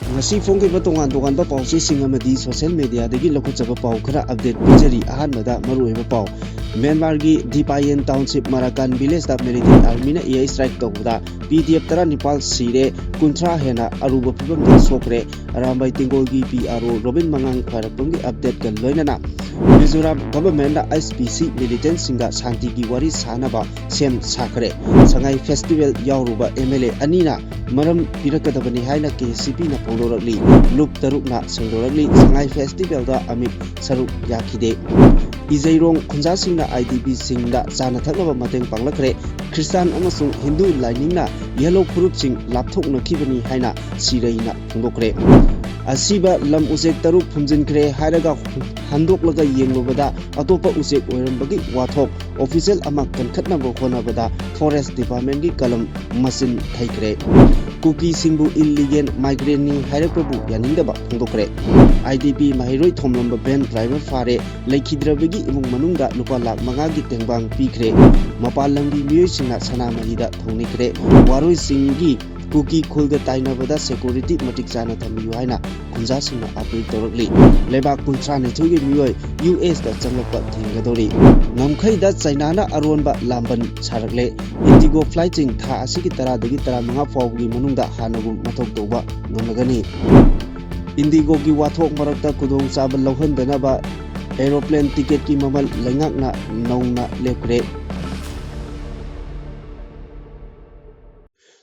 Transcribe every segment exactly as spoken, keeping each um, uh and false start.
ꯉꯁꯤ ꯐꯣꯡꯈꯤꯕ ꯇꯣꯉꯥꯟ ꯇꯣꯉꯥꯟꯕ ꯄꯥꯎꯆꯦꯁꯤꯡ ꯑꯃꯗꯤ social mediaꯗꯒꯤ ꯂꯧꯈꯠꯆꯕ ꯄꯥꯎ ꯈꯔ update ꯄꯤꯖꯔꯤ꯫ ꯑꯍꯥꯟꯕꯗ ꯃꯔꯨꯑꯣꯏꯕ ꯄꯥꯎ꯫ ꯃ꯭ꯌꯥꯟꯃꯥꯔꯒꯤ ꯗꯤꯄꯥꯌꯦꯟ township ꯃꯔꯥꯀꯥꯟ villageꯇ military armyꯅ air strike ꯇꯧꯕꯗ PDF ꯇꯔꯥꯅꯤꯄꯥꯜ ꯁꯤꯔꯦ, ꯀꯨꯟꯊ꯭ꯔꯥ ꯍꯦꯟꯅ ꯑꯔꯨꯕ ꯐꯤꯕꯝꯗ ꯁꯣꯛꯈ꯭ꯔꯦ꯫ ꯑꯔꯥꯝꯕꯥꯏ ꯇꯦꯡꯒꯣꯜꯒꯤ PRO ꯔꯣꯕꯤꯟ ꯃꯉꯥꯡ ꯈ꯭ꯋꯥꯏꯔꯥꯛꯄꯝꯒꯤ updateꯀ ꯂꯣꯏꯅꯅ ꯃꯤꯖꯣꯔꯥꯝ governmentꯅ SPC militantꯁꯤꯡꯒ ꯁꯥꯟꯇꯤꯒꯤ ꯋꯥꯔꯤ ꯁꯥꯅꯕ ꯁꯦꯝ ꯁꯥꯈ꯭ꯔꯦ꯫ ꯁꯉꯥꯏ festival ꯌꯥꯎꯔꯨꯕ MLA ꯑꯅꯤꯅ ꯃꯔꯝ ꯄꯤꯔꯛꯀꯗꯕꯅꯤ ꯍꯥꯏꯅ KCPꯅ ꯐꯣꯡꯗꯣꯔꯛꯂꯤ꯫ ꯂꯨꯞ ꯇꯔꯨꯛꯅ ꯁꯦꯡꯗꯣꯔꯛꯂꯤ꯫ ꯁꯉꯥꯏ festivalꯗ ꯑꯃꯤꯠ ꯁꯔꯨꯛ ꯌꯥꯈꯤꯗꯦ꯫ ꯏꯖꯩꯔꯣꯡ ꯈꯨꯟꯖꯥꯁꯤꯡꯅ IDPꯁꯤꯡꯗ ꯆꯥꯅ ꯊꯛꯅꯕ ꯃꯇꯦꯡ ꯄꯥꯡꯂꯛꯈ꯭ꯔꯦ꯫ ꯈ꯭ꯔꯤꯁꯇꯥꯟ ꯑꯃꯁꯨꯡ ꯍꯤꯟꯗꯨ ꯂꯥꯏꯅꯤꯡꯅ ꯌꯦꯜꯂꯣ ꯐꯨꯔꯨꯞꯁꯤꯡ ꯂꯥꯞꯊꯣꯛꯅꯈꯤꯕꯅꯤ ꯍꯥꯏꯅ ꯁꯤꯔꯩꯅ ꯐꯣꯡꯗꯣꯛꯈ꯭ꯔꯦ꯫ ꯑꯁꯤꯕ ꯂꯝ ꯎꯆꯦꯛ ꯇꯔꯨꯛ ꯐꯨꯝꯖꯤꯟꯈ꯭ꯔꯦ ꯍꯥꯏꯔꯒ ꯍꯟꯗꯣꯛꯂꯒ ꯌꯦꯡꯂꯨꯕꯗ ꯑꯇꯣꯞꯄ ꯎꯆꯦꯛ ꯑꯣꯏꯔꯝꯕꯒꯤ ꯋꯥꯊꯣꯛ꯫ Official ꯑꯃ ꯀꯟꯈꯠꯅꯕ ꯍꯣꯠꯅꯕꯗ forest departmentꯀꯤ ꯀꯂꯝ ꯃꯆꯤꯟ ꯊꯩꯈ꯭ꯔꯦ꯫ ꯀꯨꯀꯤꯁꯤꯡꯕꯨ illegal migrantꯅꯤ ꯍꯥꯏꯔꯛꯄꯕꯨ ꯌꯥꯅꯤꯡꯗꯕ ꯐꯣꯡꯗꯣꯛꯈ꯭ꯔꯦ꯫ IDP ꯃꯍꯩꯔꯣꯏ ꯊꯣꯝꯂꯝꯕ van driver ꯐꯥꯔꯦ꯫ ꯂꯩꯈꯤꯗ꯭ꯔꯕꯒꯤ ꯏꯃꯨꯡ ꯃꯅꯨꯡꯗ ꯂꯨꯄꯥ ꯂꯥꯈ ꯃꯉꯥꯒꯤ ꯇꯦꯡꯕꯥꯡ ꯄꯤꯈ꯭ꯔꯦ꯫ ꯃꯄꯥꯟ ꯂꯝꯒꯤ ꯃꯤꯑꯣꯏꯁꯤꯡꯅ ꯁꯅꯥꯃꯍꯤꯗ ꯊꯧꯅꯤꯈ꯭ꯔꯦ꯫ ꯋꯥꯔꯣꯏꯁꯤꯡꯒꯤ ꯀꯨꯀꯤ ꯈꯨꯜꯒ ꯇꯥꯏꯅꯕꯗ security ꯃꯇꯤꯛ ꯆꯥꯅ ꯊꯝꯕꯤꯌꯨ ꯍꯥꯏꯅ ꯈꯨꯟꯖꯥꯁꯤꯡꯅ appeal ꯇꯧꯔꯛꯂꯤ꯫ ꯂꯩꯕꯥꯛ ꯀꯨꯟꯊ꯭ꯔꯥ ꯅꯤꯊꯣꯏꯒꯤ ꯃꯤꯑꯣꯏ USꯇ ꯆꯪꯂꯛꯄ ꯊꯤꯡꯒꯗꯧꯔꯤ꯫ ꯉꯝꯈꯩꯗ ꯆꯩꯅꯥꯅ ꯑꯔꯣꯟꯕ ꯂꯥꯝꯕꯟ ꯁꯥꯔꯛꯂꯦ꯫ IndiGo flightꯁꯤꯡ ꯊꯥ ꯑꯁꯤꯒꯤ ꯇꯔꯥꯗꯒꯤ ꯇꯔꯥꯃꯉꯥ ꯐꯥꯎꯕꯒꯤ ꯃꯅꯨꯡꯗ ꯍꯥꯟꯅꯒꯨꯝ ꯃꯊꯧ ꯇꯧꯕ ꯉꯝꯂꯒꯅꯤ꯫ IndiGoꯒꯤ ꯋꯥꯊꯣꯛ ꯃꯔꯛꯇ ꯈꯨꯗꯣꯡꯆꯥꯕ ꯂꯧꯍꯟꯗꯅꯕ aeroplane ticketꯀꯤ ꯃꯃꯜ ꯂꯩꯉꯥꯛꯅ ꯅꯧꯅ ꯂꯦꯞꯈ꯭ꯔꯦ꯫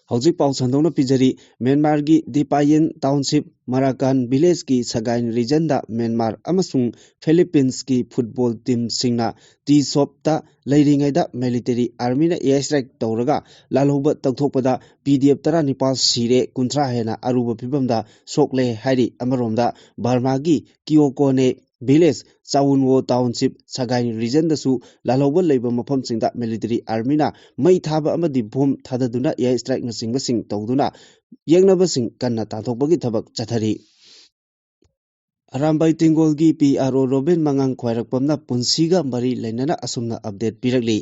ꯍꯧꯖꯤꯛ ꯄꯥꯎ ꯁꯟꯗꯣꯛꯅ ꯄꯤꯖꯔꯤ꯫ ꯃ꯭ꯌꯥꯟꯃꯥꯔꯒꯤ ꯗꯤꯄꯥꯌꯦꯟ township ꯃꯔꯥꯀꯥꯟ villageꯀꯤ ꯁꯒꯥꯏꯟ regionꯗ ꯃ꯭ꯌꯥꯟꯃꯥꯔ ꯑꯃꯁꯨꯡ Philippines football teamꯁꯤꯡꯅ tea shopꯇ ꯂꯩꯔꯤꯉꯩꯗ military armyꯅ air strike ꯇꯧꯔꯒ ꯂꯥꯜꯍꯧꯕ ꯇꯧꯊꯣꯛꯄꯗ PDF ꯇꯔꯥꯅꯤꯄꯥꯜ ꯁꯤꯔꯦ, ꯀꯨꯟꯊ꯭ꯔꯥ ꯍꯦꯟꯅ ꯑꯔꯨꯕ ꯐꯤꯕꯝꯗ ꯁꯣꯛꯂꯦ ꯍꯥꯏꯔꯤ꯫ ꯑꯃꯔꯣꯝꯗ ꯕꯔꯃꯥꯒꯤ ꯀꯤꯌꯣꯀꯣꯅꯦ village, ꯆꯥꯋꯨꯟꯋꯣ township, ꯁꯒꯥꯏ regionꯗꯁꯨ ꯂꯥꯜꯍꯧꯕ ꯂꯩꯕ ꯃꯐꯝꯁꯤꯡꯗ military armyꯅ ꯃꯩ ꯊꯥꯕ ꯑꯃꯗꯤ bomb ꯊꯥꯗꯗꯨꯅ air strikeꯅꯆꯤꯡꯕꯁꯤꯡ ꯇꯧꯗꯨꯅ ꯌꯦꯛꯅꯕꯁꯤꯡ ꯀꯟꯅ ꯇꯥꯟꯊꯣꯛꯄꯒꯤ ꯊꯕꯛ ꯆꯠꯊꯔꯤ꯫ ꯑꯔꯥꯝꯕꯥꯏ ꯇꯦꯡꯒꯣꯜꯒꯤ ꯄꯤ ꯑꯥꯔ ꯑꯣ ꯔꯣꯕꯤꯟ ꯃꯉꯥꯡ ꯈ꯭ꯋꯥꯏꯔꯥꯛꯄꯝꯅ ꯄꯨꯟꯁꯤꯒ ꯃꯔꯤ ꯂꯩꯅꯅ ꯑꯁꯨꯝꯅ ꯑꯞꯗꯦꯠ ꯄꯤꯔꯛꯂꯤ꯫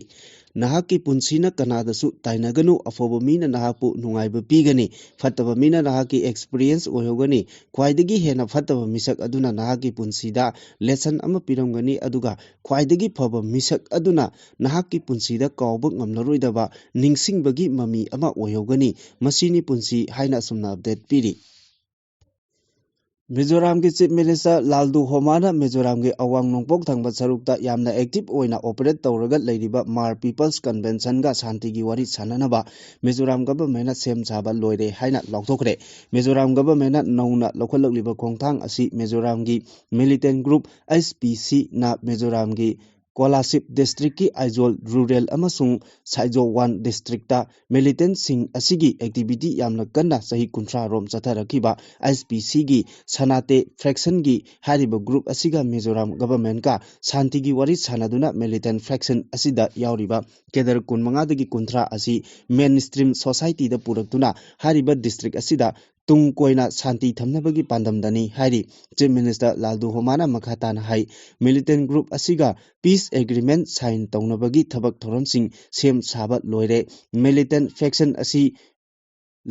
ꯅꯍꯥꯛꯀꯤ ꯄꯨꯟꯁꯤꯅ ꯀꯅꯥꯗꯁꯨ ꯇꯥꯏꯅꯒꯅꯨ, ꯑꯐꯕ ꯃꯤꯅ ꯅꯍꯥꯛꯄꯨ ꯅꯨꯡꯉꯥꯏꯕ ꯄꯤꯒꯅꯤ, ꯐꯠꯇꯕ ꯃꯤꯅ ꯅꯍꯥꯛꯀꯤ ꯑꯦꯛꯁꯄꯤꯔꯤꯌꯦꯟꯁ ꯑꯣꯏꯍꯧꯒꯅꯤ, ꯈ꯭ꯋꯥꯏꯗꯒꯤ ꯍꯦꯟꯅ ꯐꯠꯇꯕ ꯃꯤꯁꯛ ꯑꯗꯨꯅ ꯅꯍꯥꯛꯀꯤ ꯄꯨꯟꯁꯤꯗ ꯂꯦꯁꯟ ꯑꯃ ꯄꯤꯔꯝꯒꯅꯤ, ꯑꯗꯨꯒ ꯈ꯭ꯋꯥꯏꯗꯒꯤ ꯐꯕ ꯃꯤꯁꯛ ꯑꯗꯨꯅ ꯅꯍꯥꯛꯀꯤ ꯄꯨꯟꯁꯤꯗ ꯀꯥꯎꯕ ꯉꯝꯂꯔꯣꯏꯗꯕ ꯅꯤꯡꯁꯤꯡꯕꯒꯤ ꯃꯃꯤ ꯑꯃ ꯑꯣꯏꯍꯧꯒꯅꯤ꯫ ꯃꯁꯤꯅꯤ ꯄꯨꯟꯁꯤ ꯍꯥꯏꯅ ꯑꯁꯨꯝꯅ ꯑꯞꯗꯦꯠ ꯄꯤꯔꯤ꯫ ꯃꯤꯖꯣꯔꯥꯝꯒꯤ ꯆꯤꯐ ꯃꯤꯅꯤꯁꯇꯔ ꯂꯥꯜꯗꯨ ꯍꯣꯃꯥꯅ ꯃꯤꯖꯣꯔꯥꯝꯒꯤ ꯑꯋꯥꯡ ꯅꯣꯡꯄꯣꯛ ꯊꯪꯕ ꯁꯔꯨꯛꯇ ꯌꯥꯝꯅ ꯑꯦꯛꯇꯤꯚ ꯑꯣꯏꯅ ꯑꯣꯄꯔꯦꯠ ꯇꯧꯔꯒ ꯂꯩꯔꯤꯕ ꯃꯥꯔ ꯄꯤꯄꯜꯁ ꯀꯟꯚꯦꯟꯁꯟꯒ ꯁꯥꯟꯇꯤꯒꯤ ꯋꯥꯔꯤ ꯁꯥꯟꯅꯅꯕ ꯃꯤꯖꯣꯔꯥꯝ ꯒꯚꯔꯟꯃꯦꯟꯅ ꯁꯦꯝ ꯁꯥꯕ ꯂꯣꯏꯔꯦ ꯍꯥꯏꯅ ꯂꯥꯎꯊꯣꯛꯈ꯭ꯔꯦ꯫ ꯃꯤꯖꯣꯔꯥꯝ ꯒꯚꯔꯟꯃꯦꯟꯅ ꯅꯧꯅ ꯂꯧꯈꯠꯂꯛꯂꯤꯕ ꯈꯣꯡꯊꯥꯡ ꯑꯁꯤ ꯃꯤꯖꯣꯔꯥꯝꯒꯤ ꯃꯤꯂꯤꯇꯦꯟ ꯒ꯭ꯔꯨꯞ ꯑꯦꯁ ꯄꯤ ꯁꯤꯅ ꯃꯤꯖꯣꯔꯥꯝꯒꯤ ꯀꯣꯂꯥꯁꯤꯞ ꯗꯤꯁꯇ꯭ꯔꯤꯛꯀꯤ ꯑꯥꯏꯖꯣꯜ ꯔꯨꯔꯦꯜ ꯑꯃꯁꯨꯡ ꯁꯥꯏꯖꯣꯋꯥꯟ ꯗꯤꯁꯇ꯭ꯔꯤꯛꯇ ꯃꯤꯂꯤꯇꯦꯟꯁꯤꯡ ꯑꯁꯤꯒꯤ ꯑꯦꯛꯇꯤꯚꯤꯇꯤ ꯌꯥꯝꯅ ꯀꯟꯅ ꯆꯍꯤ ꯀꯨꯟꯊ꯭ꯔꯥ ꯔꯣꯝ ꯆꯠꯊꯔꯛꯈꯤꯕ ꯑꯦꯁ ꯄꯤ ꯁꯤꯒꯤ ꯁꯅꯥꯇꯦ ꯐ꯭ꯔꯦꯛꯁꯟꯒꯤ ꯍꯥꯏꯔꯤꯕ ꯒ꯭ꯔꯨꯞ ꯑꯁꯤꯒ ꯃꯤꯖꯣꯔꯥꯝ ꯒꯚꯔꯟꯃꯦꯟꯠꯀ ꯁꯥꯟꯇꯤꯒꯤ ꯋꯥꯔꯤ ꯁꯥꯟꯅꯗꯨꯅ ꯃꯤꯂꯤꯇꯦꯟ ꯐ꯭ꯔꯦꯛꯁꯟ ꯑꯁꯤꯗ ꯌꯥꯎꯔꯤꯕ ꯀꯦꯗꯔ ꯀꯨꯟꯃꯉꯥꯗꯒꯤ ꯀꯨꯟꯊ꯭ꯔꯥ ꯑꯁꯤ ꯃꯦꯟ ꯁ꯭ꯇ꯭ꯔꯤꯝ ꯁꯣꯁꯥꯏꯇꯤꯗ ꯄꯨꯔꯛꯇꯨꯅ ꯍꯥꯏꯔꯤꯕ ꯗꯤꯁꯇ꯭ꯔꯤꯛ ꯑꯁꯤꯗ ꯇꯨꯡ ꯀꯣꯏꯅ ꯁꯥꯟꯇꯤ ꯊꯝꯅꯕꯒꯤ ꯄꯥꯟꯗꯝꯗꯅꯤ ꯍꯥꯏꯔꯤ꯫ ꯆꯤꯐ ꯃꯤꯅꯤꯁꯇꯔ ꯂꯥꯜꯗꯨ ꯍꯣꯃꯥꯅ ꯃꯈꯥ ꯇꯥꯅ ꯍꯥꯏ, ꯃꯤꯂꯤꯇꯦꯟ ꯒ꯭ꯔꯨꯞ ꯑꯁꯤꯒ ꯄꯤꯁ ꯑꯦꯒ꯭ꯔꯤꯃꯦꯟꯠ ꯁꯥꯏꯟ ꯇꯧꯅꯕꯒꯤ ꯊꯕꯛ ꯊꯧꯔꯝꯁꯤꯡ ꯁꯦꯝ ꯁꯥꯕ ꯂꯣꯏꯔꯦ꯫ ꯃꯤꯂꯤꯇꯦꯟ ꯐꯦꯛꯁꯟ ꯑꯁꯤ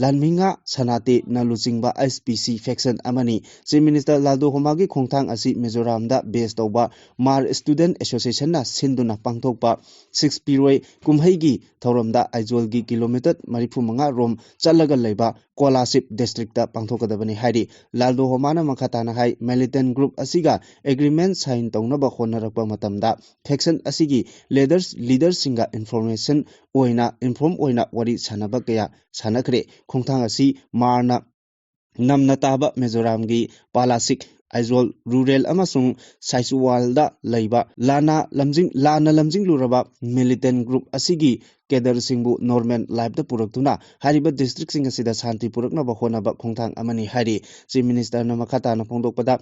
ꯂꯥꯟꯃꯤꯉꯥ ꯁꯅꯥꯇꯦꯅ ꯂꯨꯆꯤꯡꯕ ꯑꯦꯁ ꯄꯤ ꯁꯤ ꯐꯦꯛꯁꯟ ꯑꯃꯅꯤ꯫ ꯆꯤꯐ ꯃꯤꯅꯤꯁꯇꯔ ꯂꯥꯜꯗꯨ ꯍꯣꯃꯥꯒꯤ ꯈꯣꯡꯊꯥꯡ ꯑꯁꯤ ꯃꯤꯖꯣꯔꯥꯝꯗ ꯕꯦꯁ ꯇꯧꯕ ꯃꯥꯔ ꯁ꯭ꯇꯨꯗꯦꯟꯠ ꯑꯦꯁꯣꯁꯤꯌꯦꯁꯟꯅ ꯁꯤꯟꯗꯨꯅ ꯄꯥꯡꯊꯣꯛꯄ ꯁꯤꯛꯁ ꯄꯤꯔꯣꯏ ꯀꯨꯝꯍꯩꯒꯤ ꯊꯧꯔꯝꯗ ꯑꯥꯏꯖꯣꯜꯒꯤ ꯀꯤꯂꯣꯃꯤꯇꯔ ꯃꯔꯤꯐꯨ ꯃꯉꯥ ꯔꯣꯝ ꯆꯠꯂꯒ ꯂꯩꯕ ꯀꯣꯂꯥꯁꯤꯞ ꯗꯤꯁꯇ꯭ꯔꯤꯛꯇ ꯄꯥꯡꯊꯣꯛꯀꯗꯕꯅꯤ ꯍꯥꯏꯔꯤ꯫ ꯂꯥꯜꯗꯣ ꯍꯣꯃꯥꯅ ꯃꯈꯥ ꯇꯥꯅ ꯍꯥꯏ, ꯃꯤꯂꯤꯇꯦꯟ ꯒ꯭ꯔꯨꯞ ꯑꯁꯤꯒ ꯑꯦꯒ꯭ꯔꯤꯃꯦꯟꯠ ꯁꯥꯏꯟ ꯇꯧꯅꯕ ꯍꯣꯠꯅꯔꯛꯄ ꯃꯇꯝꯗ ꯐꯦꯛꯁꯟ ꯑꯁꯤꯒꯤ ꯂꯤꯗꯔꯁ ꯂꯤꯗꯔꯁꯤꯡꯒ ꯏꯟꯐꯣꯔꯃꯦꯁꯟ ꯑꯣꯏꯅ ꯏꯟꯐꯣꯔꯝ ꯑꯣꯏꯅ ꯋꯥꯔꯤ ꯁꯥꯟꯅꯕ ꯀꯌꯥ ꯁꯥꯟꯅꯈ꯭ꯔꯦ꯫ ꯈꯣꯡꯊꯥꯡ ꯑꯁꯤ ꯃꯥꯔꯅ ꯅꯝꯅ ꯇꯥꯕ ꯃꯤꯖꯣꯔꯥꯝꯒꯤ ꯄꯥꯂꯥꯁꯤꯛ ꯑꯥꯏꯖꯣꯜ ꯔꯨꯔꯦꯜ ꯑꯃꯁꯨꯡ ꯁꯥꯏꯁꯨꯋꯥꯜꯗ ꯂꯩꯕ ꯂꯥꯟꯅ ꯂꯝꯖꯤꯡ ꯂꯥꯟꯅ ꯂꯝꯖꯤꯡꯂꯨꯔꯕ ꯃꯤꯂꯤꯇꯦꯟ ꯒ꯭ꯔꯨꯞ ꯑꯁꯤꯒꯤ ꯀꯦꯗꯔꯁꯤꯡꯕꯨ ꯅꯣꯔꯃꯦꯜ ꯂꯥꯏꯐꯇ ꯄꯨꯔꯛꯇꯨꯅ ꯍꯥꯏꯔꯤꯕ ꯗꯤꯁꯇ꯭ꯔꯤꯛꯁꯤꯡ ꯑꯁꯤꯗ ꯁꯥꯟꯇꯤ ꯄꯨꯔꯛꯅꯕ ꯍꯣꯠꯅꯕ ꯈꯣꯡꯊꯥꯡ ꯑꯃꯅꯤ ꯍꯥꯏꯔꯤ꯫ ꯆꯤꯐ ꯃꯤꯅꯤꯁꯇꯔꯅ ꯃꯈꯥ ꯇꯥꯅ ꯐꯣꯡꯗꯣꯛꯄꯗ,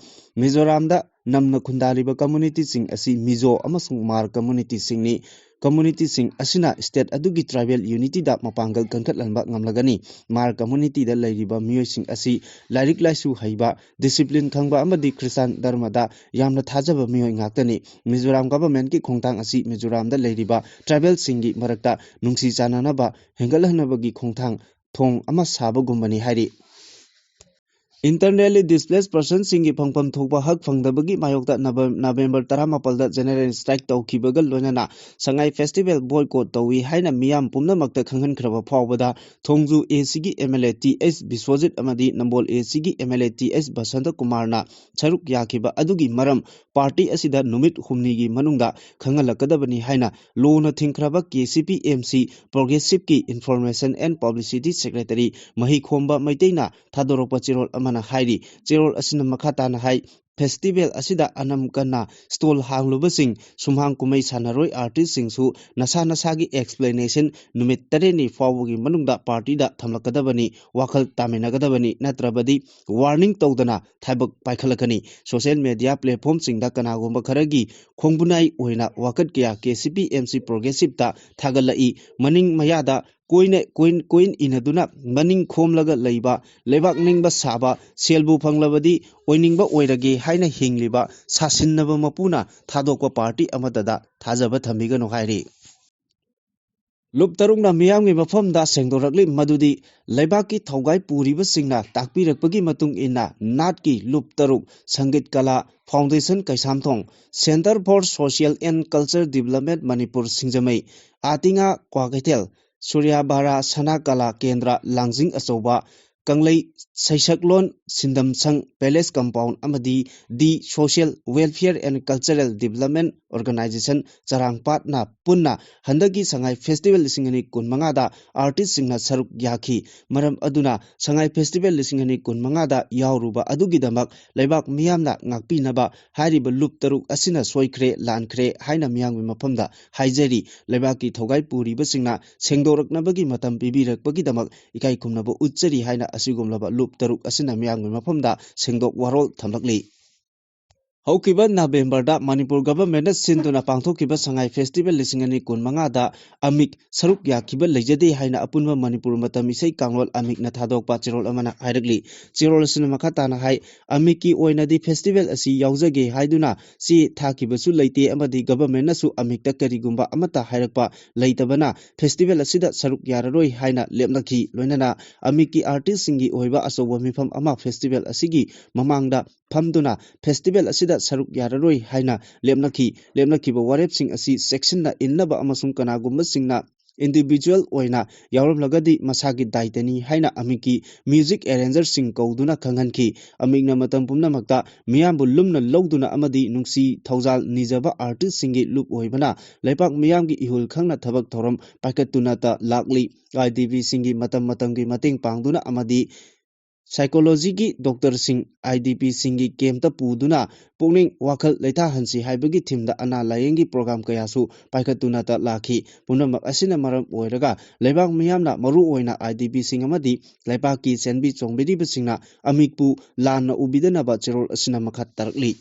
ꯃꯤꯖꯣꯔꯥꯝꯗ ꯅꯝꯅ ꯈꯨꯟꯗꯥꯔꯤꯕ ꯀꯝꯃꯨꯅꯤꯇꯤꯁꯤꯡ ꯑꯁꯤ ꯃꯤꯖꯣ ꯑꯃꯁꯨꯡ ꯃꯥꯔ ꯀꯝꯃꯨꯅꯤꯇꯤꯁꯤꯡꯅꯤ꯫ ꯀꯝꯃꯨꯅꯤꯇꯤꯁꯤꯡ ꯑꯁꯤꯅ ꯁ꯭ꯇꯦꯠ ꯑꯗꯨꯒꯤ ꯇ꯭ꯔꯥꯏꯕꯦꯜ ꯌꯨꯅꯤꯇꯤꯗ ꯃꯄꯥꯡꯒꯜ ꯀꯟꯈꯠꯍꯟꯕ ꯉꯝꯂꯒꯅꯤ꯫ ꯃꯥꯔ ꯀꯝꯃꯨꯅꯤꯇꯤꯗ ꯂꯩꯔꯤꯕ ꯃꯤꯑꯣꯏꯁꯤꯡ ꯑꯁꯤ ꯂꯥꯏꯔꯤꯛ ꯂꯥꯏꯁꯨ ꯍꯩꯕ, ꯗꯤꯁꯤꯄ꯭ꯂꯤꯟ ꯈꯪꯕ ꯑꯃꯗꯤ ꯈ꯭ꯔꯤꯁꯇꯥꯟ ꯙꯔꯃꯗ ꯌꯥꯝꯅ ꯊꯥꯖꯕ ꯃꯤꯑꯣꯏ ꯉꯥꯛꯇꯅꯤ꯫ ꯃꯤꯖꯣꯔꯥꯝ ꯒꯚꯔꯟꯃꯦꯟꯠꯀꯤ ꯈꯣꯡꯊꯥꯡ ꯑꯁꯤ ꯃꯤꯖꯣꯔꯥꯝꯗ ꯂꯩꯔꯤꯕ ꯇ꯭ꯔꯥꯏꯕꯦꯜꯁꯤꯡꯒꯤ ꯃꯔꯛꯇ ꯅꯨꯡꯁꯤ ꯆꯥꯟꯅꯅꯕ ꯍꯦꯟꯒꯠꯍꯟꯅꯕꯒꯤ ꯈꯣꯡꯊꯥꯡ ꯊꯣꯡ ꯑꯃ ꯁꯥꯕꯒꯨꯝꯕꯅꯤ ꯍꯥꯏꯔꯤ꯫ Internally displaced personꯁꯤꯡꯒꯤ ꯐꯪꯐꯝ ꯊꯣꯛꯄ ꯍꯛ ꯐꯪꯗꯕꯒꯤ ꯃꯥꯌꯣꯛꯇ ꯅꯕ-, ꯅꯕꯦꯝꯕꯔ ꯇꯔꯥꯃꯥꯄꯜꯗ general strike ꯇꯧꯈꯤꯕꯒ ꯂꯣꯏꯅꯅ ꯁꯉꯥꯏ festival boycott ꯇꯧꯏ ꯍꯥꯏꯅ ꯃꯤꯌꯥꯝ ꯄꯨꯝꯅꯃꯛꯇ ꯈꯪꯍꯟꯈ꯭ꯔꯕ ꯐꯥꯎꯕꯗ ꯊꯣꯡꯖꯨ ACꯒꯤ MLA Th ꯕꯤꯁ꯭ꯋꯖꯤꯠ ꯑꯃꯗꯤ ꯅꯝꯕꯣꯜ ACꯒꯤ MLA Th ꯕꯁꯟꯇ ꯀꯨꯃꯥꯔꯅ ꯁꯔꯨꯛ ꯌꯥꯈꯤꯕ ꯑꯗꯨꯒꯤ ꯃꯔꯝ party ꯑꯁꯤꯗ ꯅꯨꯃꯤꯠ ꯍꯨꯝꯅꯤꯒꯤ ꯃꯅꯨꯡꯗ ꯈꯪꯍꯜꯂꯛꯀꯗꯕꯅꯤ ꯍꯥꯏꯅ ꯂꯣꯅ ꯊꯤꯡꯈ꯭ꯔꯕ KCP MC Progressiveꯀꯤ Information and Publicity Secretary ꯃꯍꯤꯈꯣꯝꯕ ꯃꯩꯇꯩꯅ ꯊꯥꯗꯣꯔꯛꯄ ꯆꯦꯔꯣꯜ ꯑꯃꯅ ꯍꯥꯏꯔꯤ꯫ ꯆꯦꯔꯣꯜ ꯑꯁꯤꯅ ꯃꯈꯥ ꯇꯥꯅ ꯍꯥꯏ, festival ꯑꯁꯤꯗ ꯑꯅꯝ ꯀꯟꯅ stall ꯍꯥꯡꯂꯨꯕꯁꯤꯡ, ꯁꯨꯝꯍꯥꯡ ꯀꯨꯝꯍꯩ ꯁꯥꯟꯅꯔꯣꯏ artistꯁꯤꯡꯁꯨ ꯅꯁꯥ ꯅꯁꯥꯒꯤ explanation ꯅꯨꯃꯤꯠ ꯇꯔꯦꯠꯅꯤ ꯐꯥꯎꯕꯒꯤ ꯃꯅꯨꯡꯗ partyꯗ ꯊꯝꯂꯛꯀꯗꯕꯅꯤ꯫ ꯋꯥꯈꯜ ꯇꯥꯃꯤꯟꯅꯒꯗꯕꯅꯤ, ꯅꯠꯇ꯭ꯔꯕꯗꯤ warning ꯇꯧꯗꯅ ꯊꯥꯏꯕꯛ ꯄꯥꯏꯈꯠꯂꯛꯀꯅꯤ꯫ Social media platformꯁꯤꯡꯗ ꯀꯅꯥꯒꯨꯝꯕ ꯈꯔꯒꯤ ꯈꯣꯡꯕꯨꯅꯥꯏ ꯑꯣꯏꯅ ꯋꯥꯀꯠ ꯀꯌꯥ KCP MC Progressiveꯇ ꯊꯥꯒꯠꯂꯛꯏ꯫ ꯃꯅꯤꯡ ꯃꯌꯥꯗ ꯀꯣꯏꯅ, ꯀꯣꯏꯟ, ꯀꯣꯏꯟ ꯏꯅꯗꯨꯅ ꯃꯅꯤꯡ ꯈꯣꯝꯂꯒ ꯂꯩꯕ, ꯂꯩꯕꯥꯛ ꯅꯤꯡꯕ ꯁꯥꯕ, ꯁꯦꯜꯕꯨ ꯐꯪꯂꯕꯗꯤ ꯑꯣꯏꯅꯤꯡꯕ ꯑꯣꯏꯔꯒꯦ ꯍꯥꯏꯅ ꯍꯤꯡꯂꯤꯕ ꯁꯥꯁꯤꯟꯅꯕ ꯃꯄꯨꯅ ꯊꯥꯗꯣꯛꯄ party ꯑꯃꯠꯇꯗ ꯊꯥꯖꯕ ꯊꯝꯕꯤꯒꯅꯨ ꯍꯥꯏꯔꯤ꯫ ꯂꯨꯞ ꯇꯔꯨꯛꯅ ꯃꯤꯌꯥꯝꯒꯤ ꯃꯐꯝꯗ ꯁꯦꯡꯗꯣꯔꯛꯂꯤ ꯃꯗꯨꯗꯤ ꯂꯩꯕꯥꯛꯀꯤ ꯊꯧꯒꯥꯏ ꯄꯨꯔꯤꯕꯁꯤꯡꯅ ꯇꯥꯛꯄꯤꯔꯛꯄꯒꯤ ꯃꯇꯨꯡ ꯏꯟꯅ ꯅꯥꯠꯀꯤ ꯂꯨꯞ ꯇꯔꯨꯛ ꯁꯪꯒꯤꯠ ꯀꯂꯥ foundation Keishamthong, Centre for Social and Culture Development Manipur ꯁꯤꯡꯖꯃꯩ, ꯑꯥꯇꯤꯉꯥ ꯀ꯭ꯋꯥꯀꯩꯊꯦꯜ, ꯁꯨꯔ꯭ꯌꯥꯕꯥꯔꯥ ꯁꯅꯥ ꯀꯂꯥ ꯀꯦꯟꯗ꯭ꯔ ꯂꯥꯡꯖꯤꯡ ꯑꯆꯧꯕ, ꯀꯪꯂꯩ ꯁꯩꯁꯛꯂꯣꯟ ꯁꯤꯟꯗꯝ ꯁꯪ palace compound ꯑꯃꯗꯤ The Social Welfare and Cultural Development Organisation ꯆꯔꯥꯡꯄꯥꯠꯅ ꯄꯨꯟꯅ ꯍꯟꯗꯛꯀꯤ ꯁꯉꯥꯏ festival ꯂꯤꯁꯤꯡ ꯑꯅꯤ ꯀꯨꯟꯃꯉꯥꯗ artistꯁꯤꯡꯅ ꯁꯔꯨꯛ ꯌꯥꯈꯤ꯫ ꯃꯔꯝ ꯑꯗꯨꯅ ꯁꯉꯥꯏ festival ꯂꯤꯁꯤꯡ ꯑꯅꯤ ꯀꯨꯟꯃꯉꯥꯗ ꯌꯥꯎꯔꯨꯕ ꯑꯗꯨꯒꯤꯗꯃꯛ ꯂꯩꯕꯥꯛ ꯃꯤꯌꯥꯝꯅ ꯉꯥꯛꯄꯤꯅꯕ ꯍꯥꯏꯔꯤꯕ ꯂꯨꯞ ꯇꯔꯨꯛ ꯑꯁꯤꯅ ꯁꯣꯏꯈ꯭ꯔꯦ, ꯂꯥꯟꯈ꯭ꯔꯦ ꯍꯥꯏꯅ ꯃꯤꯌꯥꯝꯒꯤ ꯃꯐꯝꯗ ꯍꯥꯏꯖꯔꯤ꯫ ꯂꯩꯕꯥꯛꯀꯤ ꯊꯧꯒꯥꯏ ꯄꯨꯔꯤꯕꯁꯤꯡꯅ ꯁꯦꯡꯗꯣꯔꯛꯅꯕꯒꯤ ꯃꯇꯝ ꯄꯤꯕꯤꯔꯛꯄꯒꯤꯗꯃꯛ ꯏꯀꯥꯏ ꯈꯨꯝꯅꯕ ꯎꯠꯆꯔꯤ ꯍꯥꯏꯅ ꯑꯁꯤꯒꯨꯝꯂꯕ ꯂꯨꯞ ꯇꯔꯨꯛ ꯑꯁꯤꯅ ꯃꯤꯌꯥꯝꯒꯤ ꯃꯐꯝꯗ ꯁꯦꯡꯗꯣꯛ ꯋꯥꯔꯣꯜ ꯊꯝꯂꯛꯂꯤ꯫ ꯍꯧꯈꯤꯕ ꯅꯕꯦꯝꯕꯔꯗ ꯃꯅꯤꯄꯨꯔ ꯒꯚꯔꯟꯃꯦꯟꯠꯅ ꯁꯤꯟꯗꯨꯅ ꯄꯥꯡꯊꯣꯛꯈꯤꯕ ꯁꯉꯥꯏ ꯐꯦꯁꯇꯤꯚꯦꯜ ꯂꯤꯁꯤꯡ ꯑꯅꯤ ꯀꯨꯟ ꯃꯉꯥꯗ ꯑꯃꯤꯛ ꯁꯔꯨꯛ ꯌꯥꯈꯤꯕ ꯂꯩꯖꯗꯦ ꯍꯥꯏꯅ ꯑꯄꯨꯟꯕ ꯃꯅꯤꯄꯨꯔ ꯃꯇꯝ ꯏꯁꯩ ꯀꯥꯡꯂꯣꯟ ꯑꯃꯤꯛꯅ ꯊꯥꯗꯣꯛꯄ ꯆꯦꯔꯣꯜ ꯑꯃꯅ ꯍꯥꯏꯔꯛꯂꯤ꯫ ꯆꯦꯔꯣꯜ ꯑꯁꯤꯅ ꯃꯈꯥ ꯇꯥꯅ ꯍꯥꯏ, ꯑꯃꯤꯛꯀꯤ ꯑꯣꯏꯅꯗꯤ ꯐꯦꯁꯇꯤꯚꯦꯜ ꯑꯁꯤ ꯌꯥꯎꯖꯒꯦ ꯍꯥꯏꯗꯨꯅ ꯆꯦ ꯊꯥꯈꯤꯕꯁꯨ ꯂꯩꯇꯦ ꯑꯃꯗꯤ ꯒꯚꯔꯟꯃꯦꯟꯠꯅꯁꯨ ꯑꯃꯤꯛꯇ ꯀꯔꯤꯒꯨꯝꯕ ꯑꯃꯠꯇ ꯍꯥꯏꯔꯛꯄ ꯂꯩꯇꯕꯅ ꯐꯦꯁꯇꯤꯚꯦꯜ ꯑꯁꯤꯗ ꯁꯔꯨꯛ ꯌꯥꯔꯔꯣꯏ ꯍꯥꯏꯅ ꯂꯦꯞꯅꯈꯤ꯫ ꯂꯣꯏꯅꯅ ꯑꯃꯤꯛꯀꯤ ꯑꯥꯔꯇꯤꯁꯁꯤꯡꯒꯤ ꯑꯣꯏꯕ ꯑꯆꯧꯕ ꯃꯤꯐꯝ ꯑꯃ ꯐꯦꯁꯇꯤꯚꯦꯜ ꯑꯁꯤꯒꯤ ꯃꯃꯥꯡꯗ ꯐꯝꯗꯨꯅ ꯐꯦꯁꯇꯤꯚꯦꯜ ꯑꯁꯤꯗ ꯁꯔꯨꯛ ꯌꯥꯔꯔꯣꯏ ꯍꯥꯏꯅ ꯂꯦꯞꯅꯈꯤ꯫ ꯂꯦꯞꯅꯈꯤꯕ ꯋꯥꯔꯦꯞꯁꯤꯡ ꯑꯁꯤ ꯆꯦꯛꯁꯤꯟꯅ ꯏꯟꯅꯕ ꯑꯃꯁꯨꯡ ꯀꯅꯥꯒꯨꯝꯕꯁꯤꯡꯅ ꯏꯟꯗꯤꯚꯤꯖꯨꯋꯦꯜ ꯑꯣꯏꯅ ꯌꯥꯎꯔꯝꯂꯒꯗꯤ ꯃꯁꯥꯒꯤ ꯗꯥꯏꯇꯅꯤ ꯍꯥꯏꯅ ꯑꯃꯤꯛꯀꯤ ꯃ꯭ꯌꯨꯖꯤꯛ ꯑꯦꯔꯦꯟꯖꯔꯁꯤꯡ ꯀꯧꯗꯨꯅ ꯈꯪꯍꯟꯈꯤ꯫ ꯑꯃꯤꯛꯅ ꯃꯇꯝ ꯄꯨꯝꯅꯃꯛꯇ ꯃꯤꯌꯥꯝꯕꯨ ꯂꯨꯝꯅ ꯂꯧꯗꯨꯅ ꯑꯃꯗꯤ ꯅꯨꯡꯁꯤ ꯊꯧꯖꯥꯜ ꯅꯤꯖꯕ ꯑꯥꯔꯇꯤꯁꯁꯤꯡꯒꯤ ꯂꯨꯞ ꯑꯣꯏꯕꯅ ꯂꯩꯄꯥꯛ ꯃꯤꯌꯥꯝꯒꯤ ꯏꯍꯨꯜ ꯈꯪꯅ ꯊꯕꯛ ꯊꯧꯔꯝ ꯄꯥꯏꯈꯠꯇꯨꯅꯇ ꯂꯥꯛꯂꯤ꯫ ꯑꯥꯏ ꯗꯤ ꯄꯤꯁꯤꯡꯒꯤ ꯃꯇꯝ ꯃꯇꯝꯒꯤ ꯃꯇꯦꯡ ꯄꯥꯡꯗꯨꯅ ꯑꯃꯗꯤ ꯁꯥꯏꯀꯣꯂꯣꯖꯤꯒꯤ ꯗꯣꯛꯇꯔꯁꯤꯡ ꯑꯥꯏ ꯗꯤ ꯄꯤꯁꯤꯡꯒꯤ ꯀꯦꯝꯞꯇ ꯄꯨꯗꯨꯅ ꯄꯨꯛꯅꯤꯡ ꯋꯥꯈꯜ ꯂꯩꯇꯥꯍꯟꯁꯤ ꯍꯥꯏꯕꯒꯤ ꯊꯤꯝꯗ ꯑꯅꯥ ꯂꯥꯌꯦꯡꯒꯤ ꯄ꯭ꯔꯣꯒ꯭ꯔꯥꯝ ꯀꯌꯥꯁꯨ ꯄꯥꯏꯈꯠꯇꯨꯅꯇ ꯂꯥꯛꯈꯤ꯫ ꯄꯨꯝꯅꯃꯛ ꯑꯁꯤꯅ ꯃꯔꯝ ꯑꯣꯏꯔꯒ ꯂꯩꯕꯥꯛ ꯃꯤꯌꯥꯝꯅ ꯃꯔꯨꯑꯣꯏꯅ ꯑꯥꯏ ꯗꯤ ꯄꯤꯁꯤꯡ ꯑꯃꯗꯤ ꯂꯩꯄꯥꯛꯀꯤ ꯆꯦꯟꯕꯤ ꯆꯣꯡꯕꯤꯔꯤꯕꯁꯤꯡꯅ ꯑꯃꯤꯛꯄꯨ ꯂꯥꯟꯅ ꯎꯕꯤꯗꯅꯕ ꯆꯦꯔꯣꯜ ꯑꯁꯤꯅ ꯃꯈꯥ ꯇꯥꯔꯛꯂꯤ꯫